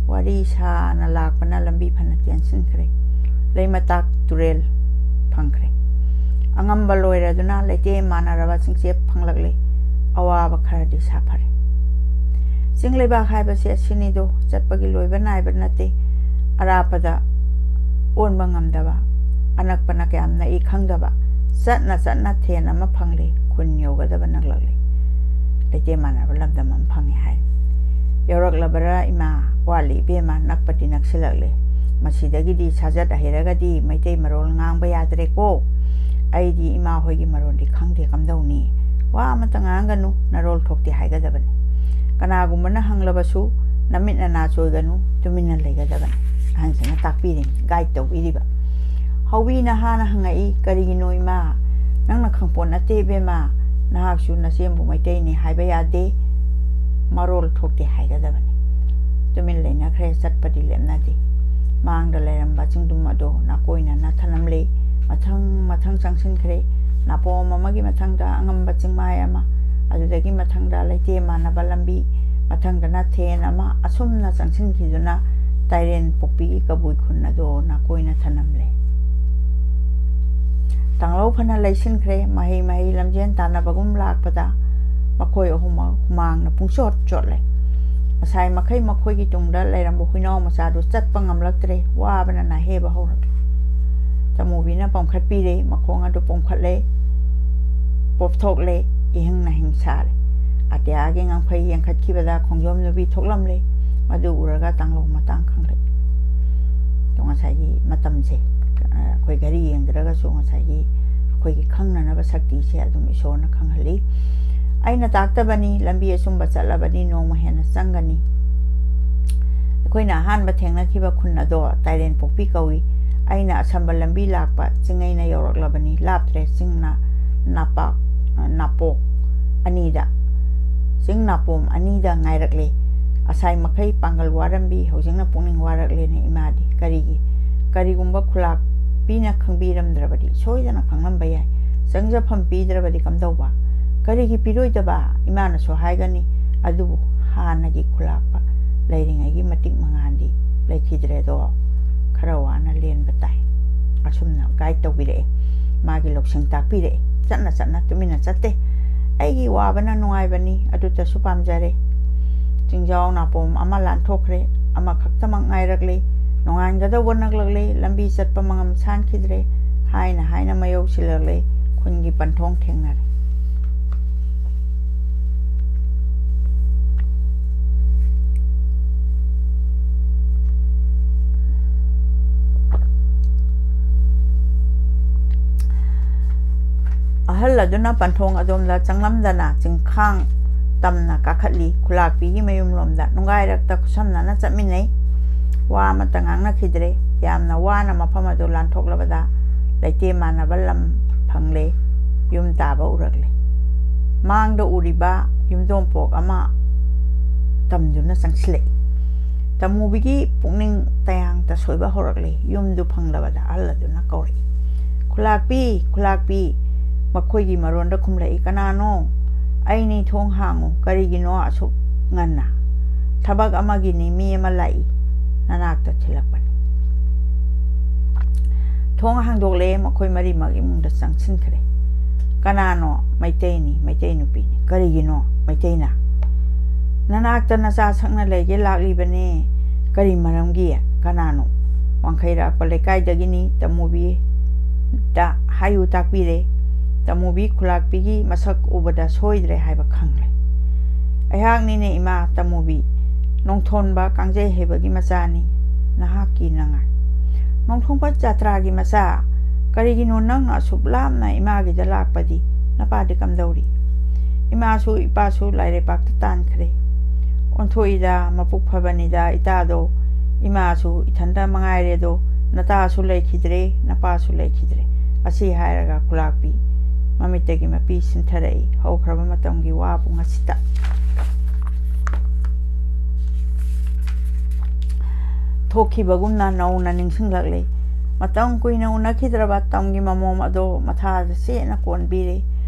"ꯋꯥꯔꯤ ꯁꯥꯅ ꯂꯥꯛꯄꯅ ꯂꯝꯕꯤ ꯐꯅ ꯇꯦꯟꯁꯤꯟꯈ꯭ꯔꯦ꯫ ꯂꯩꯃꯇꯥꯛ ꯇꯨꯔꯦꯜ ꯐꯪꯈ꯭ꯔꯦ꯫ ꯑꯉꯝꯕ ꯂꯣꯏꯔꯗꯨꯅ ꯂꯩꯇꯦꯝ ꯃꯥꯟꯅꯔꯕ ꯆꯤꯡꯆꯦꯞ ꯐꯪꯂꯛꯂꯦ꯫ ꯑꯋꯥꯕ ꯈꯔꯗꯤ ꯁꯥꯐꯔꯦ꯫" ꯆꯤꯡ ꯂꯩꯕꯥꯛ ꯍꯥꯏꯕꯁꯦ ꯑꯁꯤꯅꯤꯗꯣ, ꯆꯠꯄꯒꯤ ꯂꯣꯏꯕ ꯅꯥꯏꯕ ꯅꯠꯇꯦ꯫ ꯑꯔꯥꯞꯄꯗ ꯑꯣꯟꯕ ꯉꯝꯗꯕ, ꯑꯅꯛꯄꯅ ꯀꯌꯥꯝ ꯅꯛꯏ ꯈꯪꯗꯕ, ꯆꯠꯅ ꯆꯠꯅ ꯊꯦꯟ ꯑꯃ ꯐꯪꯂꯦ, ꯈꯨꯟ ꯌꯧꯒꯗꯕ ꯅꯛꯂꯛꯂꯦ꯫ ꯂꯩꯇꯦꯝ ꯃꯥꯟꯅꯕ ꯂꯝꯗꯝ ꯑꯃ ꯐꯪꯉꯦ ꯍꯥꯏ꯫ "ꯌꯧꯔꯛꯂꯕꯔꯥ ꯏꯃꯥ?" "ꯋꯥꯠꯂꯤ ꯏꯕꯦꯝꯃ, ꯅꯛꯄꯗꯤ ꯅꯛꯁꯤꯜꯂꯛꯂꯦ꯫ ꯃꯁꯤꯗꯒꯤꯗꯤ ꯁꯥꯖꯠ ꯍꯩꯔꯒꯗꯤ ꯃꯩꯇꯩ ꯃꯔꯣꯜ ꯉꯥꯡꯕ ꯌꯥꯗ꯭ꯔꯦꯀꯣ꯫ ꯑꯩꯗꯤ ꯏꯃꯥ ꯍꯣꯏꯒꯤ ꯃꯔꯣꯜꯗꯤ ꯈꯪꯗꯦ, ꯀꯝꯗꯧꯅꯤ?" "ꯋꯥ ꯑꯃꯇ ꯉꯥꯡꯒꯅꯨ, ꯅꯔꯣꯜ ꯊꯣꯛꯇꯦ ꯍꯥꯏꯒꯗꯕꯅꯤ꯫ ꯀꯅꯥꯒꯨꯝꯕꯅ ꯍꯪꯂꯕꯁꯨ ꯅꯃꯤꯠ ꯅꯅꯥ ꯆꯣꯏꯒꯅꯨ, ꯇꯨꯃꯤꯟꯅ ꯂꯩꯒꯗꯕꯅꯤ꯫" ꯑꯍꯟꯁꯤꯅ ꯇꯥꯛꯄꯤꯔꯤꯅꯤ, ꯒꯥꯏꯗ ꯇꯧꯕꯤꯔꯤꯕ꯫ ꯍꯧꯕꯤꯅ ꯍꯥꯟꯅ ꯍꯪꯉꯛꯏ, "ꯀꯔꯤꯒꯤꯅꯣ ꯏꯃꯥ? ꯅꯪꯅ ꯈꯪꯄꯣꯠ ꯅꯠꯇꯦ ꯏꯕꯦꯝꯃ꯫ ꯅꯍꯥꯛꯁꯨ ꯅꯆꯦꯝꯕꯨ ꯃꯩꯇꯩꯅꯤ ꯍꯥꯏꯕ ꯌꯥꯗꯦ, ꯃꯔꯣꯜ ꯊꯣꯛꯇꯦ ꯍꯥꯏꯒꯗꯕꯅꯤ꯫" ꯇꯨꯃꯤꯟ ꯂꯩꯅꯈ꯭ꯔꯦ, ꯆꯠꯄꯗꯤ ꯂꯦꯞꯅꯗꯦ꯫ ꯃꯥꯡꯗ ꯂꯩꯔꯝꯕ ꯆꯤꯡꯗꯨꯝ ꯑꯗꯣ ꯅꯥꯀꯣꯏꯅꯅ ꯊꯅꯝꯂꯦ꯫ ꯃꯊꯪ ꯃꯊꯪ ꯆꯪꯁꯤꯟꯈ꯭ꯔꯦ꯫ ꯅꯥꯄꯣꯝ ꯑꯃꯒꯤ ꯃꯊꯪꯗ ꯑꯉꯝꯕ ꯆꯤꯡꯃꯥꯏ ꯑꯃ, ꯑꯗꯨꯗꯒꯤ ꯃꯊꯪꯗ ꯂꯩꯇꯦꯝ ꯃꯥꯟꯅꯕ ꯂꯝꯕꯤ, ꯃꯊꯪꯗꯅ ꯊꯦꯟ ꯑꯃ, ꯑꯁꯨꯝꯅ ꯆꯪꯁꯤꯟꯈꯤꯗꯨꯅ ꯇꯥꯏꯔꯦꯟ ꯄꯣꯛꯄꯤꯒꯤ ꯀꯕꯨꯏ ꯈꯨꯟ ꯑꯗꯣ ꯅꯥꯀꯣꯏꯅ ꯊꯅꯝꯂꯦ꯫ ꯇꯥꯡꯂꯧ ꯐꯅ ꯂꯩꯁꯤꯟꯈ꯭ꯔꯦ꯫ ꯃꯍꯩ ꯃꯍꯩ ꯂꯝꯖꯦꯟ ꯇꯥꯟꯅꯕꯒꯨꯝ ꯂꯥꯛꯄꯗ ꯃꯈꯣꯏ ꯑꯍꯨꯝꯃꯛ ꯍꯨꯃꯥꯡꯅ ꯄꯨꯡꯆꯣꯠ ꯆꯣꯠꯂꯦ꯫ ꯉꯁꯥꯏ ꯃꯈꯩ ꯃꯈꯣꯏꯒꯤ ꯇꯨꯡꯗ ꯂꯩꯔꯝꯕ ꯍꯨꯏꯅꯥꯎ ꯃꯆꯥꯗꯨ ꯆꯠꯄ ꯉꯝꯂꯛꯇ꯭ꯔꯦ꯫ ꯋꯥꯕꯅ ꯅꯥꯍꯦꯕ ꯍꯧꯔꯛꯂꯦ꯫ ꯇꯃꯨꯕꯤꯅ ꯄꯣꯝꯈꯠꯄꯤꯔꯦ꯫ ꯃꯈꯣꯡ ꯑꯗꯨ ꯄꯣꯝꯈꯠꯂꯦ, ꯄꯣꯞꯊꯣꯛꯂꯦ, ꯏꯍꯤꯡ ꯅꯥꯍꯤꯡ ꯁꯥꯔꯦ꯫ ꯑꯇꯤꯌꯥꯒꯤ ꯉꯝꯈꯩ ꯌꯦꯡꯈꯠꯈꯤꯕꯗ ꯈꯣꯡꯖꯣꯝ ꯅꯨꯄꯤ ꯊꯣꯛꯂꯝꯂꯦ꯫ ꯃꯗꯨ ꯎꯔꯒ ꯇꯥꯡꯂꯧ ꯃꯇꯥꯡ ꯈꯪꯂꯛꯏ꯫ ꯑꯗꯣ ꯉꯁꯥꯏꯒꯤ ꯃꯇꯝꯁꯦ, ꯑ, ꯑꯩꯈꯣꯏ ꯘꯔꯤ ꯌꯦꯡꯗ꯭ꯔꯒꯁꯨ ꯉꯁꯥꯏꯒꯤ ꯑꯩꯈꯣꯏꯒꯤ ꯈꯪꯅꯅꯕ ꯁꯛꯇꯤꯁꯦ ꯑꯗꯨꯝ ꯏꯁꯣꯔꯅ ꯈꯪꯍꯜꯂꯤ꯫ ꯑꯩꯅ ꯇꯥꯛꯇꯕꯅꯤ, ꯂꯝꯕꯤ ꯑꯆꯨꯝꯕ ꯆꯠꯂꯕꯗꯤ ꯅꯣꯡꯃ ꯍꯦꯟꯅ ꯆꯪꯒꯅꯤ꯫ ꯑꯩꯈꯣꯏꯅ ꯑꯍꯥꯟꯕ ꯊꯦꯡꯅꯈꯤꯕ ꯈꯨꯟ ꯑꯗꯣ ꯇꯥꯏꯔꯦꯟ ꯄꯣꯛꯄꯤ ꯀꯧꯏ꯫ ꯑꯩꯅ ꯑꯁꯝꯕ ꯂꯝꯕꯤ ꯂꯥꯛꯄ ꯆꯤꯡꯉꯩꯅ ꯌꯧꯔꯛꯂꯕꯅꯤ꯫ ꯂꯥꯞꯇ꯭ꯔꯦ, ꯆꯤꯡꯅ ꯅꯥꯄꯥꯛ-, ꯅꯥꯄꯣꯛ ꯑꯅꯤꯗ, ꯆꯤꯡ ꯅꯥꯄꯣꯝ ꯑꯅꯤꯗ ꯉꯥꯏꯔꯛꯂꯦ꯫ ꯉꯁꯥꯏ ꯃꯈꯩ ꯄꯥꯡꯒꯜ ꯋꯥꯔꯝꯕꯤ, ꯍꯧꯖꯤꯛꯅ ꯄꯨꯛꯅꯤꯡ ꯋꯥꯔꯛꯂꯦꯅꯦ ꯏꯃꯥꯗꯤ꯫ ꯀꯔꯤꯒꯤ? ꯀꯔꯤꯒꯨꯝꯕ ꯈꯨꯂꯥꯛꯄꯤꯅ ꯈꯪꯕꯤꯔꯝꯗ꯭ꯔꯕꯗꯤ ꯁꯣꯏꯗꯅ ꯈꯪꯂꯝꯕ ꯌꯥꯏ꯫ ꯆꯪꯖꯐꯝ ꯄꯤꯗ꯭ꯔꯕꯗꯤ ꯀꯝꯗꯧꯕ? ꯀꯔꯤꯒꯤ ꯄꯤꯔꯣꯏꯗꯕ? ꯏꯃꯥꯅꯁꯨ ꯍꯥꯏꯒꯅꯤ꯫ ꯑꯗꯨꯕꯨ ꯍꯥꯟꯅꯒꯤ ꯈꯨꯂꯥꯛꯄ ꯂꯩꯔꯤꯉꯩꯒꯤ ꯃꯇꯤꯛ ꯃꯉꯥꯜꯗꯤ ꯂꯩꯈꯤꯗ꯭ꯔꯦꯗꯣ꯫ ꯈꯔ ꯋꯥꯅ ꯂꯦꯟꯕ ꯇꯥꯏ꯫ ꯑꯁꯨꯝꯅ ꯒꯥꯏꯗ ꯇꯧꯕꯤꯔꯛꯑꯦ꯫ ꯃꯥꯒꯤ ꯂꯧꯁꯤꯡ ꯇꯥꯛꯄꯤꯔꯛꯑꯦ꯫ ꯆꯠꯅ ꯆꯠꯅ ꯇꯨꯃꯤꯟꯅ ꯆꯠꯇꯦ꯫ ꯑꯩꯒꯤ ꯋꯥꯕꯅ ꯅꯨꯡꯉꯥꯏꯕꯅꯤ, ꯑꯗꯨꯇꯁꯨ ꯄꯥꯝꯖꯔꯦ꯫ ꯆꯤꯡꯖꯥꯎ ꯅꯥꯄꯣꯝ ꯑꯃ ꯂꯥꯟꯊꯣꯛꯈ꯭ꯔꯦ, ꯑꯃꯈꯛꯇꯃꯛ ꯉꯥꯏꯔꯛꯂꯦ꯫ ꯅꯣꯡꯉꯥꯟꯒꯗꯧꯕ ꯅꯛꯂꯛꯂꯦ, ꯂꯝꯕꯤ ꯆꯠꯄ ꯃꯉꯝ ꯁꯥꯟꯈꯤꯗ꯭ꯔꯦ꯫ ꯍꯥꯏꯅ ꯍꯥꯏꯅ ꯃꯌꯧꯁꯤꯜꯂꯛꯂꯦ, ꯈꯨꯟꯒꯤ ꯄꯟꯊꯣꯡ ꯊꯦꯡꯅꯔꯦ꯫ ꯑꯍꯜ ꯑꯗꯨꯅ ꯄꯟꯊꯣꯡ ꯑꯗꯣꯝꯗ ꯆꯪꯂꯝꯗꯅ ꯆꯤꯡꯈꯥꯡ ꯇꯝꯅ ꯀꯥꯈꯠꯂꯤ꯫ ꯈꯨꯂꯥꯛꯄꯤꯒꯤ ꯃꯌꯨꯝꯂꯣꯝꯗ ꯅꯨꯡꯒꯥꯏꯔꯛꯇ ꯈꯨꯠꯁꯝꯅꯅ ꯆꯠꯃꯤꯟꯅꯩ꯫ ꯋꯥ ꯑꯃꯠꯇ ꯉꯥꯡꯅꯈꯤꯗ꯭ꯔꯦ꯫ ꯌꯥꯝꯅ ꯋꯥꯅ ꯃꯐꯝ ꯑꯗꯨ ꯂꯥꯟꯊꯣꯛꯂꯕꯗ ꯂꯩꯇꯦꯝ ꯃꯥꯟꯅꯕ ꯂꯝ ꯐꯪꯂꯦ꯫ ꯌꯨꯝ ꯇꯥꯕ ꯎꯔꯛꯂꯦ꯫ ꯃꯥꯡꯗ ꯎꯔꯤꯕ ꯌꯨꯝꯗꯣꯡꯄꯣꯛ ꯑꯃ ꯇꯝꯗꯨꯅ ꯆꯪꯁꯤꯜꯂꯛꯏ꯫ ꯇꯃꯨꯕꯤꯒꯤ ꯄꯨꯛꯅꯤꯡ ꯇꯌꯥꯡ ꯇꯁꯣꯏꯕ ꯍꯧꯔꯛꯂꯦ꯫ ꯌꯨꯝꯗꯨ ꯐꯪꯂꯕꯗ ꯑꯍꯜ ꯑꯗꯨꯅ ꯀꯧꯔꯛꯏ, "ꯈꯨꯂꯥꯛꯄꯤ, ꯈꯨꯂꯥꯛꯄꯤ!" ꯃꯈꯣꯏꯒꯤ ꯃꯔꯣꯟꯗ ꯈꯨꯝꯂꯛꯏ, "ꯀꯅꯥꯅꯣ?" "ꯑꯩꯅꯤ, ꯊꯣꯡ ꯍꯥꯡꯉꯨ꯫ ꯀꯔꯤꯒꯤꯅꯣ ꯑꯁꯨꯛ ꯉꯟꯅ?" "ꯊꯕꯛ ꯑꯃꯒꯤꯅꯤ, ꯃꯤ ꯑꯃ ꯂꯥꯛꯏ, ꯅꯅꯥꯛꯇ ꯊꯤꯜꯂꯛꯄꯅꯤ꯫" ꯊꯣꯡ ꯍꯥꯡꯗꯣꯛꯂꯦ꯫ ꯃꯈꯣꯏ ꯃꯔꯤꯃꯛ ꯏꯃꯨꯡꯗ ꯆꯪꯁꯤꯟꯈ꯭ꯔꯦ꯫ "ꯀꯅꯥꯅꯣ?" "ꯃꯩꯇꯩꯅꯤ, ꯃꯩꯇꯩ ꯅꯨꯄꯤꯅꯤ꯫" "ꯀꯔꯤꯒꯤꯅꯣ ꯃꯩꯇꯩꯅ?" "ꯅꯅꯥꯛꯇ ꯅꯆꯥ ꯁꯛꯅ ꯂꯩꯒꯦ ꯂꯥꯛꯂꯤꯕꯅꯦ꯫" "ꯀꯔꯤ ꯃꯔꯝꯒꯤ? ꯀꯅꯥꯅꯣ?" "ꯋꯥꯡꯈꯩꯔꯥꯛꯄ ꯂꯩꯀꯥꯏꯗꯒꯤꯅꯤ, ꯇꯃꯨꯕꯤꯗ ꯍꯥꯏꯌꯨ ꯇꯥꯛꯄꯤꯔꯦ꯫" ꯇꯃꯨꯕꯤ ꯈꯨꯂꯥꯛꯄꯤꯒꯤ ꯃꯁꯛ ꯎꯕꯗ ꯁꯣꯏꯗ꯭ꯔꯦ ꯍꯥꯏꯕ ꯈꯪꯂꯦ꯫ "ꯑꯩꯍꯥꯛꯅꯤꯅꯦ ꯏꯃꯥ, ꯇꯃꯨꯕꯤ, ꯅꯣꯡꯊꯣꯟꯕ ꯀꯥꯡꯖꯩ ꯍꯩꯕꯒꯤ ꯃꯆꯥꯅꯤ, ꯅꯍꯥꯛꯀꯤ ꯅꯉꯥꯏ꯫" "ꯅꯣꯡꯊꯣꯡꯕ ꯖꯥꯇ꯭ꯔꯥꯒꯤ ꯃꯆꯥ? ꯀꯔꯤꯒꯤꯅꯣ ꯅꯪꯅ ꯑꯁꯨꯛ ꯂꯥꯞꯅ ꯏꯃꯥꯒꯤꯗ ꯂꯥꯛꯄꯗꯤ? ꯅꯄꯥꯗꯤ ꯀꯝꯗꯧꯔꯤ?" "ꯏꯃꯥꯁꯨ ꯏꯄꯥꯁꯨ ꯂꯥꯏꯔꯩꯄꯥꯛꯇ ꯇꯥꯟꯈ꯭ꯔꯦ꯫" "ꯑꯣꯟꯊꯣꯛꯏꯗ, ꯃꯄꯨꯛ ꯐꯕꯅꯤꯗ ꯏꯇꯥꯗꯣ꯫ ꯏꯃꯥꯁꯨ ꯏꯊꯟꯇ ꯃꯉꯥꯏꯔꯦꯗꯣ, ꯅꯇꯥꯁꯨ ꯂꯩꯈꯤꯗ꯭ꯔꯦ, ꯅꯄꯥꯁꯨ ꯂꯩꯈꯤꯗ꯭ꯔꯦ꯫" ꯑꯁꯤ ꯍꯥꯏꯔꯒ ꯈꯨꯂꯥꯛꯄꯤ ꯃꯃꯤꯠꯇꯒꯤ ꯃꯄꯤ ꯁꯤꯟꯊꯔꯛꯏ꯫ ꯍꯧꯈ꯭ꯔꯕ ꯃꯇꯝꯒꯤ ꯋꯥꯕꯨ ꯉꯁꯤꯇ ꯊꯣꯛꯈꯤꯕꯒꯨꯝꯅ ꯅꯧꯅ ꯅꯤꯡꯁꯤꯡꯂꯛꯂꯦ꯫ ꯃꯇꯝ ꯀꯨꯏꯅ ꯎꯅꯈꯤꯗ꯭ꯔꯕ ꯇꯝꯒꯤ ꯃꯃꯣꯝ ꯑꯗꯣ ꯃꯊꯥꯗ ꯆꯦꯠꯅ ꯀꯣꯟꯕꯤꯔꯦ꯫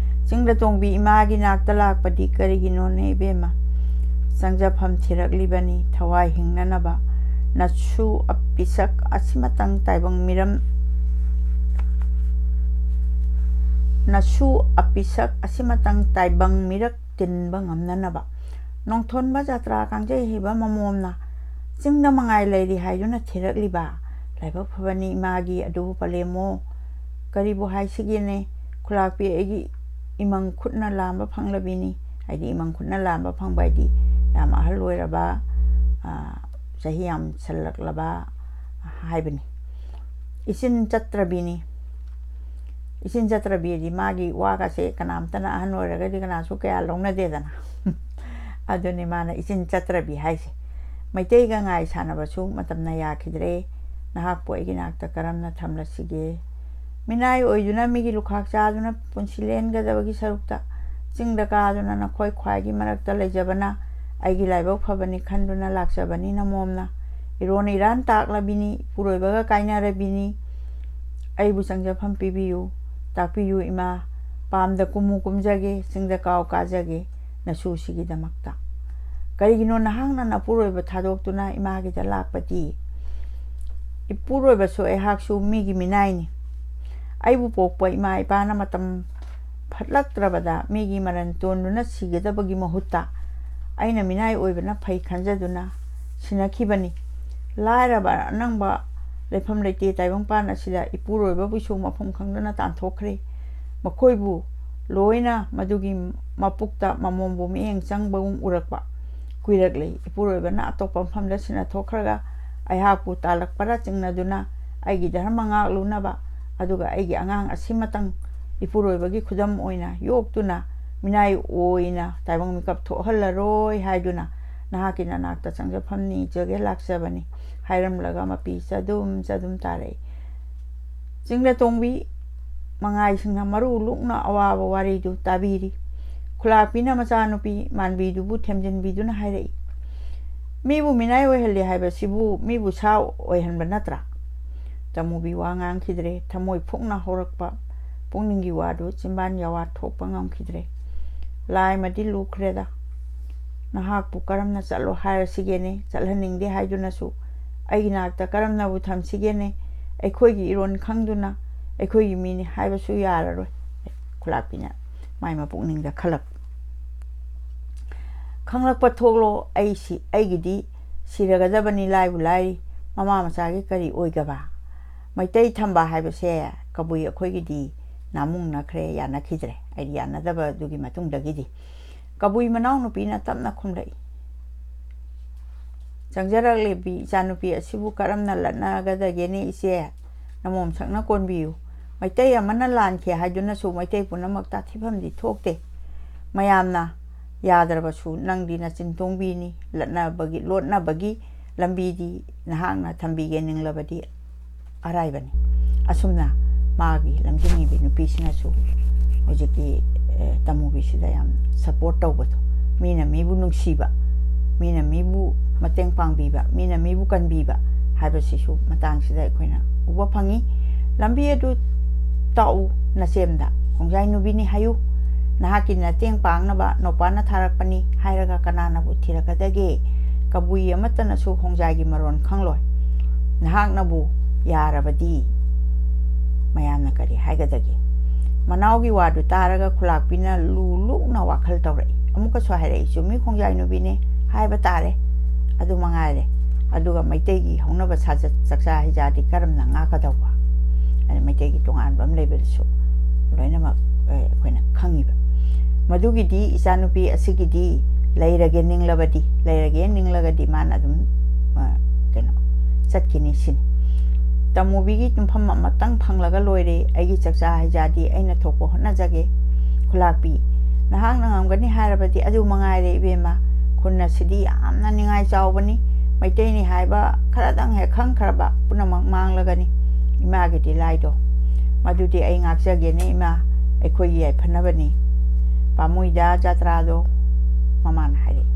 "ꯆꯤꯡꯗ ꯇꯣꯡꯕꯤ ꯏꯃꯥꯒꯤ ꯅꯥꯛꯇ ꯂꯥꯛꯄꯗꯤ ꯀꯔꯤꯒꯤꯅꯣꯅꯦ ꯏꯕꯦꯝꯃ? ꯆꯪꯖꯐꯝ ꯊꯤꯔꯛꯂꯤꯕꯅꯤ, ꯊꯋꯥꯏ ꯍꯤꯡꯅꯅꯕ꯫ ꯅꯁꯨ ꯑꯄꯤꯁꯛ ꯑꯁꯤꯃꯇꯪ ꯇꯥꯏꯕꯪ ꯃꯤꯔꯝ, ꯅꯁꯨ ꯑꯄꯤꯁꯛ ꯑꯁꯤꯃꯇꯪ ꯇꯥꯏꯕꯪ ꯃꯤꯔꯛ ꯇꯤꯟꯕ ꯉꯝꯅꯅꯕ꯫" ꯅꯣꯡꯊꯣꯟꯕ ꯖꯥꯇ꯭ꯔꯥ ꯀꯥꯡꯖꯩ ꯍꯩꯕ ꯃꯃꯣꯝꯅ ꯆꯤꯡꯗ ꯃꯉꯥꯏ ꯂꯩꯔꯤ ꯍꯥꯏꯗꯨꯅ ꯊꯤꯔꯛꯂꯤꯕ? ꯂꯥꯏꯕꯛ ꯐꯕꯅꯤ ꯏꯃꯥꯒꯤ ꯑꯗꯨꯕꯨ ꯄꯂꯦꯝꯃꯣ꯫ ꯀꯔꯤꯕꯨ ꯍꯥꯏꯁꯤꯒꯦꯅꯦ? ꯈꯨꯂꯥꯛꯄꯤ ꯑꯩꯒꯤ ꯏꯃꯪ ꯈꯨꯠꯅ ꯂꯥꯝꯕ ꯐꯪꯂꯕꯤꯅꯤ꯫ ꯍꯥꯏꯗꯤ ꯏꯃꯪ ꯈꯨꯠꯅ ꯂꯥꯝꯕ ꯐꯪꯕ ꯍꯥꯏꯗꯤ ꯌꯥꯝ ꯑꯍꯜ ꯑꯣꯏꯔꯕ, ꯑ, ꯆꯍꯤ ꯌꯥꯝꯁꯜꯂꯛꯂꯕ ꯍꯥꯏꯕꯅꯤ꯫ ꯏꯆꯤꯟ ꯆꯠꯇ꯭ꯔꯕꯤꯅꯤ꯫ ꯏꯆꯤꯟ ꯆꯠꯇ꯭ꯔꯕꯤꯗꯤ ꯃꯥꯒꯤ ꯋꯥꯒꯁꯦ ꯀꯅꯥꯝꯇꯅ, ꯑꯍꯟ ꯑꯣꯏꯔꯒꯗꯤ ꯀꯅꯥꯁꯨ ꯀꯌꯥ ꯂꯧꯅꯗꯦꯗꯅ꯫ ꯑꯗꯨꯅꯤ ꯃꯥꯅ ꯏꯆꯤꯟ ꯆꯠꯇ꯭ꯔꯕꯤ ꯍꯥꯏꯁꯦ꯫ "ꯃꯩꯇꯩꯒ ꯉꯥꯏ ꯁꯥꯟꯅꯕꯁꯨ ꯃꯇꯝꯅ ꯌꯥꯈꯤꯗ꯭ꯔꯦ꯫ ꯅꯍꯥꯛꯄꯨ ꯑꯩꯒꯤ ꯅꯥꯛꯇ ꯀꯔꯝꯅ ꯊꯝꯂꯁꯤꯒꯦ? ꯃꯤꯅꯥꯏ ꯑꯣꯏꯗꯨꯅ ꯃꯤꯒꯤ ꯂꯨꯈꯥꯛ ꯆꯥꯗꯨꯅ ꯄꯨꯟꯁꯤ ꯂꯦꯟꯒꯗꯕꯒꯤ ꯁꯔꯨꯛꯇ, ꯆꯤꯡꯗ ꯀꯥꯗꯨꯅ ꯅꯈꯣꯏ ꯈ꯭ꯋꯥꯏꯒꯤ ꯃꯔꯛꯇ ꯂꯩꯖꯕꯅ ꯑꯩꯒꯤ ꯂꯥꯏꯕꯛ ꯐꯕꯅꯤ ꯈꯟꯗꯨꯅ ꯂꯥꯛꯆꯕꯅꯤ ꯅꯃꯣꯝꯅ꯫ ꯏꯔꯣꯟ ꯏꯔꯥꯟ ꯇꯥꯛꯂꯕꯤꯅꯤ, ꯏꯄꯨꯔꯣꯏꯕꯒ ꯀꯥꯏꯅꯔꯕꯤꯅꯤ꯫ ꯑꯩꯕꯨ ꯆꯪꯖꯐꯝ ꯄꯤꯕꯤꯌꯨ, ꯇꯥꯛꯄꯤꯌꯨ ꯏꯃꯥ꯫ ꯄꯥꯝꯗ ꯀꯨꯝꯃꯨ ꯀꯨꯝꯖꯒꯦ, ꯆꯤꯡꯗ ꯀꯥꯎ ꯀꯥꯖꯒꯦ, ꯅꯁꯨꯁꯤꯒꯤꯗꯃꯛꯇ꯫ ꯀꯔꯤꯒꯤꯅꯣ ꯅꯍꯥꯛꯅ ꯅꯄꯨꯔꯣꯏꯕ ꯊꯥꯗꯣꯛꯇꯨꯅ ꯏꯃꯥꯒꯤꯗ ꯂꯥꯛꯄꯗꯤ?" ꯏꯄꯨꯔꯣꯏꯕꯁꯨ ꯑꯩꯍꯥꯛꯁꯨ ꯃꯤꯒꯤ ꯃꯤꯅꯥꯏꯅꯤ꯫ ꯑꯩꯕꯨ ꯄꯣꯛꯄ ꯏꯃꯥ ꯏꯄꯥꯅ ꯃꯇꯝ ꯐꯠꯂꯛꯇ꯭ꯔꯕꯗ ꯃꯤꯒꯤ ꯃꯔꯟ ꯇꯣꯟꯗꯨꯅ ꯁꯤꯒꯗꯕꯒꯤ ꯃꯍꯨꯠꯇ ꯑꯩꯅ ꯃꯤꯅꯥꯏ ꯑꯣꯏꯕꯅ ꯐꯩ ꯈꯟꯖꯗꯨꯅ ꯁꯤꯟꯅꯈꯤꯕꯅꯤ꯫ ꯂꯥꯏꯔꯕ ꯑꯅꯪꯕ ꯂꯩꯐꯝ ꯂꯩꯇꯦ ꯇꯥꯏꯕꯪꯄꯥꯟ ꯑꯁꯤꯗ ꯏꯄꯨꯔꯣꯏꯕꯕꯨꯁꯨ ꯃꯐꯝ ꯈꯪꯗꯅ ꯇꯥꯟꯊꯣꯛꯈ꯭ꯔꯦ꯫ ꯃꯈꯣꯏꯕꯨ ꯂꯣꯏꯅ ꯃꯗꯨꯒꯤ ꯃꯄꯨꯛꯇ ꯃꯃꯣꯟꯕꯨ ꯃꯤꯠꯌꯦꯡ ꯆꯪꯕꯒꯨꯝ ꯎꯔꯛꯄ ꯀꯨꯏꯔꯛꯂꯦ꯫ ꯏꯄꯨꯔꯣꯏꯕꯅ ꯑꯇꯣꯞꯄ ꯃꯐꯝꯗ ꯁꯤꯟꯅꯊꯣꯛꯈ꯭ꯔꯒ ꯑꯩꯍꯥꯛꯄꯨ ꯇꯥꯜꯂꯛꯄꯔꯥ ꯆꯤꯡꯅꯗꯨꯅ ꯑꯩꯒꯤ ꯙꯔꯃ ꯉꯥꯛꯂꯨꯅꯕ, ꯑꯗꯨꯒ ꯑꯩꯒꯤ ꯑꯉꯥꯡ ꯑꯁꯤꯃꯇꯪ ꯏꯄꯨꯔꯣꯏꯕꯒꯤ ꯈꯨꯗꯝ ꯑꯣꯏꯅ ꯌꯣꯛꯇꯨꯅ ꯃꯤꯅꯥꯏ ꯑꯣꯏꯅ ꯇꯥꯏꯕꯪ ꯃꯤꯀꯞ ꯊꯣꯛꯍꯜꯂꯔꯣꯏ ꯍꯥꯏꯗꯨꯅ ꯅꯍꯥꯛꯀꯤ ꯅꯅꯥꯛꯇ ꯆꯪꯖꯐꯝ ꯅꯤꯖꯒꯦ ꯂꯥꯛꯆꯕꯅꯤ ꯍꯥꯏꯔꯝꯂꯒ ꯃꯄꯤ ꯆꯗꯨꯝ ꯆꯗꯨꯝ ꯇꯥꯔꯛꯏ꯫ ꯆꯤꯡꯂ ꯇꯣꯡꯕꯤ ꯃꯉꯥꯏꯁꯤꯡꯅ ꯃꯔꯨ ꯂꯨꯛꯅ ꯑꯋꯥꯕ ꯋꯥꯔꯤꯗꯨ ꯇꯥꯕꯤꯔꯤ꯫ ꯈꯨꯂꯥꯛꯄꯤꯅ ꯃꯆꯥꯅꯨꯄꯤ ꯃꯥꯟꯕꯤꯗꯨꯕꯨ ꯊꯦꯝꯖꯤꯟꯕꯤꯗꯨꯅ ꯍꯥꯏꯔꯛꯏ, "ꯃꯤꯕꯨ ꯃꯤꯅꯥꯏ ꯑꯣꯏꯍꯜꯂꯤ ꯍꯥꯏꯕꯁꯤꯕꯨ ꯃꯤꯕꯨ ꯁꯥ ꯑꯣꯏꯍꯟꯕ ꯅꯠꯇ꯭ꯔꯥ?" ꯇꯃꯨꯕꯤ ꯋꯥ ꯉꯥꯡꯈꯤꯗ꯭ꯔꯦ꯫ ꯊꯃꯣꯏ ꯐꯨꯛꯅ ꯍꯧꯔꯛꯄ ꯄꯨꯛꯅꯤꯡꯒꯤ ꯋꯥꯗꯨ ꯆꯤꯟꯕꯥꯟ ꯌꯥꯋꯥ ꯊꯣꯛꯄ ꯉꯝꯈꯤꯗ꯭ꯔꯦ꯫ "ꯂꯥꯏꯃꯗꯤ ꯂꯨꯈ꯭ꯔꯦꯗ꯫ ꯅꯍꯥꯛꯄꯨ ꯀꯔꯝꯅ ꯆꯠꯂꯣ ꯍꯥꯏꯔꯁꯤꯒꯦꯅꯦ? ꯆꯠꯍꯟꯅꯤꯡꯗꯦ ꯍꯥꯏꯗꯨꯅꯁꯨ ꯑꯩꯒꯤ ꯅꯥꯛꯇ ꯀꯔꯝꯅꯕꯨ ꯊꯝꯁꯤꯒꯦꯅꯦ? ꯑꯩꯈꯣꯏꯒꯤ ꯏꯔꯣꯟ ꯈꯪꯗꯨꯅ ꯑꯩꯈꯣꯏꯒꯤ ꯃꯤꯅꯤ ꯍꯥꯏꯕꯁꯨ ꯌꯥꯔꯔꯣꯏ꯫" ꯈꯨꯂꯥꯛꯄꯤꯅ ꯃꯥꯏ ꯃꯄꯨꯛꯅꯤꯡꯗ ꯈꯜꯂꯛ ꯈꯪꯂꯛꯄ ꯊꯣꯛꯂꯣ꯫ ꯑꯩꯁꯤ, ꯑꯩꯒꯤꯗꯤ ꯁꯤꯔꯒꯗꯕꯅꯤ ꯂꯥꯏꯕꯨ ꯂꯥꯏꯔꯤ꯫ ꯃꯃꯥ ꯃꯆꯥꯒꯤ ꯀꯔꯤ ꯑꯣꯏꯒꯕ? ꯃꯩꯇꯩ ꯊꯝꯕ ꯍꯥꯏꯕꯁꯦ ꯀꯕꯨꯏ ꯑꯩꯈꯣꯏꯒꯤꯗꯤ ꯅꯥꯃꯨꯡꯅꯈ꯭ꯔꯦ, ꯌꯥꯅꯈꯤꯗ꯭ꯔꯦ꯫ ꯑꯩꯗꯤ ꯌꯥꯅꯗꯕ ꯑꯗꯨꯒꯤ ꯃꯇꯨꯡꯗꯒꯤꯗꯤ꯫ ꯀꯕꯨꯏ ꯃꯅꯥꯎꯅꯨꯄꯤꯅ ꯇꯞꯅ ꯈꯨꯝꯂꯛꯏ, "ꯆꯪꯖꯔꯛꯂꯤꯕꯤ ꯏꯆꯥꯅꯨꯄꯤ ꯑꯁꯤꯕꯨ ꯀꯔꯝꯅ ꯂꯠꯅꯒꯗꯒꯦꯅꯦ ꯏꯆꯦ? ꯅꯃꯣꯝ ꯁꯛꯅ ꯀꯣꯟꯕꯤꯌꯨ꯫ ꯃꯩꯇꯩ ꯑꯃꯅ ꯂꯥꯟꯈꯤ ꯍꯥꯏꯗꯨꯅꯁꯨ ꯃꯩꯇꯩ ꯄꯨꯝꯅꯃꯛ ꯇꯥꯊꯤꯐꯝꯗꯤ ꯊꯣꯛꯇꯦ꯫ ꯃꯌꯥꯝꯅ ꯌꯥꯗ꯭ꯔꯕꯁꯨ ꯅꯪꯗꯤ ꯅꯆꯤꯟ ꯇꯣꯡꯕꯤꯅꯤ꯫ ꯂꯠꯅꯕꯒꯤ, ꯂꯣꯠꯅꯕꯒꯤ ꯂꯝꯕꯤꯗꯤ ꯅꯍꯥꯛꯅ ꯊꯝꯕꯤꯒꯦ ꯅꯤꯡꯂꯕꯗꯤ ꯑꯔꯥꯏꯕꯅꯤ꯫" ꯑꯁꯨꯝꯅ ꯃꯥꯒꯤ ꯂꯝꯖꯤꯡꯉꯤꯕꯤ ꯅꯨꯄꯤꯁꯤꯅꯁꯨ ꯍꯧꯖꯤꯛꯀꯤ, ꯑꯦ, ꯇꯃꯨꯕꯤꯁꯤꯗ ꯌꯥꯝ ꯁꯄꯣꯔꯠ ꯇꯧꯕꯗꯣ, ꯃꯤꯅ ꯃꯤꯕꯨ ꯅꯨꯡꯁꯤꯕ, ꯃꯤꯅ ꯃꯤꯕꯨ ꯃꯇꯦꯡ ꯄꯥꯡꯕꯤꯕ, ꯃꯤꯅ ꯃꯤꯕꯨ ꯀꯟꯕꯤꯕ ꯍꯥꯏꯕꯁꯤꯁꯨ ꯃꯇꯥꯡꯁꯤꯗ ꯑꯩꯈꯣꯏꯅ ꯎꯕ ꯐꯪꯉꯤ꯫ ꯂꯝꯕꯤ ꯑꯗꯨ ꯇꯥꯛꯎ ꯅꯆꯦꯝꯗ, ꯈꯣꯡꯖꯥꯏ ꯅꯨꯕꯤꯅꯤ ꯍꯥꯏꯌꯨ꯫ ꯅꯍꯥꯛꯀꯤ ꯃꯇꯦꯡ ꯄꯥꯡꯅꯕ ꯅꯧꯄꯥꯅ ꯊꯥꯔꯛꯄꯅꯤ ꯍꯥꯏꯔꯒ ꯀꯅꯥꯅꯕꯨ ꯊꯤꯔꯛꯀꯗꯒꯦ? ꯀꯕꯨꯏ ꯑꯃꯠꯇꯅꯁꯨ ꯈꯣꯡꯖꯥꯏꯒꯤ ꯃꯔꯣꯟ ꯈꯪꯂꯣꯏ꯫ ꯅꯍꯥꯛꯅꯕꯨ ꯌꯥꯔꯕꯗꯤ ꯃꯌꯥꯝꯅ ꯀꯔꯤ ꯍꯥꯏꯒꯗꯒꯦ? ꯃꯅꯥꯎꯒꯤ ꯋꯥꯗꯨ ꯇꯥꯔꯒ ꯈꯨꯂꯥꯛꯄꯤꯅ ꯂꯨ ꯂꯨꯅ ꯋꯥꯈꯜ ꯇꯧꯔꯛꯏ꯫ ꯑꯃꯨꯛꯀꯁꯨ ꯍꯥꯏꯔꯛꯏ, "ꯆꯨꯝꯃꯤ, ꯈꯣꯡꯖꯥꯏ ꯅꯨꯄꯤꯅꯦ, ꯍꯥꯏꯕ ꯇꯥꯔꯦ, ꯑꯗꯨ ꯃꯉꯥꯏꯔꯦ꯫ ꯑꯗꯨꯒ ꯃꯩꯇꯩꯒꯤ ꯍꯧꯅꯕ ꯁꯥꯖꯠ ꯆꯥꯛꯆꯥ ꯍꯩꯖꯥꯗꯤ ꯀꯔꯝꯅ ꯉꯥꯛꯀꯗꯧꯕ?" ꯑꯗ ꯃꯩꯇꯩꯒꯤ ꯇꯣꯉꯥꯟꯕ ꯑꯃ ꯂꯩꯕꯗꯨꯁꯨ ꯂꯣꯏꯅꯃꯛ, ꯑꯦ, ꯑꯩꯈꯣꯏꯅ ꯈꯪꯉꯤꯕ꯫ ꯃꯗꯨꯒꯤꯗꯤ ꯏꯆꯥꯅꯨꯄꯤ ꯑꯁꯤꯒꯤꯗꯤ ꯂꯩꯔꯒꯦ ꯅꯤꯡꯂꯕꯗꯤ, ꯂꯩꯔꯒꯦ ꯅꯤꯡꯂꯒꯗꯤ ꯃꯥꯅ ꯑꯗꯨꯝ, ꯑ, ꯀꯩꯅꯣ, ꯆꯠꯈꯤꯅꯤ ꯁꯤꯅꯤ꯫ "ꯇꯃꯨꯕꯤꯒꯤ ꯇꯨꯝꯐꯝ ꯑꯃꯇꯪ ꯐꯪꯂꯒ ꯂꯣꯏꯔꯦ꯫ ꯑꯩꯒꯤ ꯆꯥꯛꯆꯥ ꯍꯩꯖꯥꯗꯤ ꯑꯩꯅ ꯊꯣꯛꯄ ꯍꯣꯠꯅꯖꯒꯦ꯫" ꯈꯨꯂꯥꯛꯄꯤ, "ꯅꯍꯥꯛꯅ ꯉꯝꯒꯅꯤ ꯍꯥꯏꯔꯕꯗꯤ ꯑꯗꯨ ꯃꯉꯥꯏꯔꯦ ꯏꯕꯦꯝꯃ꯫ ꯈꯨꯟ ꯑꯁꯤꯗꯤ ꯌꯥꯝꯅ ꯅꯤꯡꯉꯥꯏ ꯆꯥꯎꯕꯅꯤ꯫ ꯃꯩꯇꯩꯅꯤ ꯍꯥꯏꯕ ꯈꯔꯗꯪ ꯍꯦꯛ ꯈꯪꯈ꯭ꯔꯕ ꯄꯨꯝꯅꯃꯛ ꯃꯥꯡꯂꯒꯅꯤ꯫ ꯏꯃꯥꯒꯤ ꯗꯤꯂꯥꯏꯗꯣ ꯃꯗꯨꯗꯤ ꯑꯩ ꯉꯥꯛꯆꯒꯦꯅꯦ ꯏꯃꯥ, ꯑꯩꯈꯣꯏꯒꯤ ꯌꯥꯏꯐꯅꯕꯅꯤ꯫" "ꯄꯥꯝꯃꯨꯏꯗ ꯖꯥꯇ꯭ꯔꯥꯗꯣ," ꯃꯃꯥꯅ ꯍꯥꯏꯔꯛꯏ꯫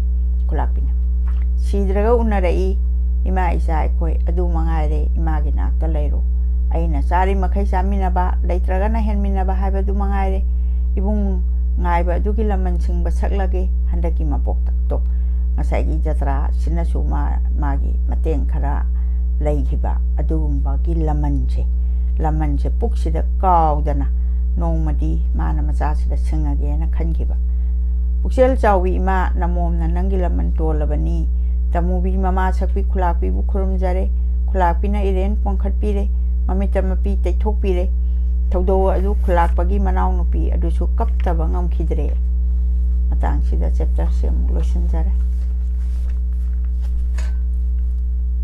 ꯈꯨꯂꯥꯛꯄꯤꯅ, "ꯁꯤꯗ꯭ꯔꯒ ꯎꯅꯔꯛꯏ ꯏꯃꯥ ꯏꯆꯥ ꯑꯩꯈꯣꯏ, ꯑꯗꯨ ꯃꯉꯥꯏꯔꯦ꯫ ꯏꯃꯥꯒꯤ ꯅꯥꯛꯇ ꯂꯩꯔꯣ꯫ ꯑꯩꯅ ꯆꯥꯔꯤ ꯃꯈꯩ ꯆꯥꯃꯤꯟꯅꯕ, ꯂꯩꯇ꯭ꯔꯒꯅ ꯍꯦꯟꯃꯤꯟꯅꯕ ꯍꯥꯏꯕꯗꯨ ꯃꯉꯥꯏꯔꯦ꯫ ꯏꯕꯨꯡ ꯉꯥꯏꯕ ꯑꯗꯨꯒꯤ ꯂꯃꯟ ꯁꯤꯡꯕ ꯁꯛꯂꯒꯦ ꯍꯟꯗꯛꯀꯤ ꯃꯄꯣꯛꯇ꯫" ꯇꯣ, ꯉꯁꯥꯏꯒꯤ ꯖꯇ꯭ꯔꯥꯁꯤꯅꯁꯨ ꯃꯥ, ꯃꯥꯒꯤ ꯃꯇꯦꯡ ꯈꯔ ꯂꯩꯈꯤꯕ ꯑꯗꯨꯒꯨꯝꯕꯒꯤ ꯂꯃꯟꯁꯦ, ꯂꯃꯟꯁꯦ ꯄꯨꯛꯁꯤꯗ ꯀꯥꯎꯗꯅ ꯅꯣꯡꯃꯗꯤ ꯃꯥꯅ ꯃꯆꯥꯁꯤꯗ ꯁꯤꯡꯉꯒꯦꯅ ꯈꯟꯈꯤꯕ꯫ "ꯄꯨꯛꯆꯦꯜ ꯆꯥꯎꯕꯤ ꯏꯃꯥ, ꯅꯃꯣꯝꯅ ꯅꯪꯒꯤ ꯂꯃꯟ ꯇꯣꯜꯂꯕꯅꯤ꯫ ꯇꯃꯨꯕꯤ ꯃꯃꯥ ꯁꯛꯄꯤ ꯈꯨꯂꯥꯛꯄꯤꯕꯨ ꯈꯨꯔꯨꯝꯖꯔꯦ꯫ ꯈꯨꯂꯥꯛꯄꯤꯅ ꯏꯔꯦꯟ ꯄꯣꯡꯈꯠꯄꯤꯔꯦ, ꯃꯃꯤꯠꯇ ꯃꯄꯤ ꯇꯩꯊꯣꯛꯄꯤꯔꯦ꯫" ꯊꯧꯗꯣꯛ ꯑꯗꯨ ꯈꯨꯂꯥꯛꯄꯒꯤ ꯃꯅꯥꯎꯅꯨꯄꯤ ꯑꯗꯨꯁꯨ ꯀꯞꯇꯕ ꯉꯝꯈꯤꯗ꯭ꯔꯦ꯫ ꯃꯇꯥꯡꯁꯤꯗ ꯆꯦꯞꯇꯔꯁꯦ ꯑꯃꯨꯛ ꯂꯣꯏꯁꯤꯟꯖꯔꯦ꯫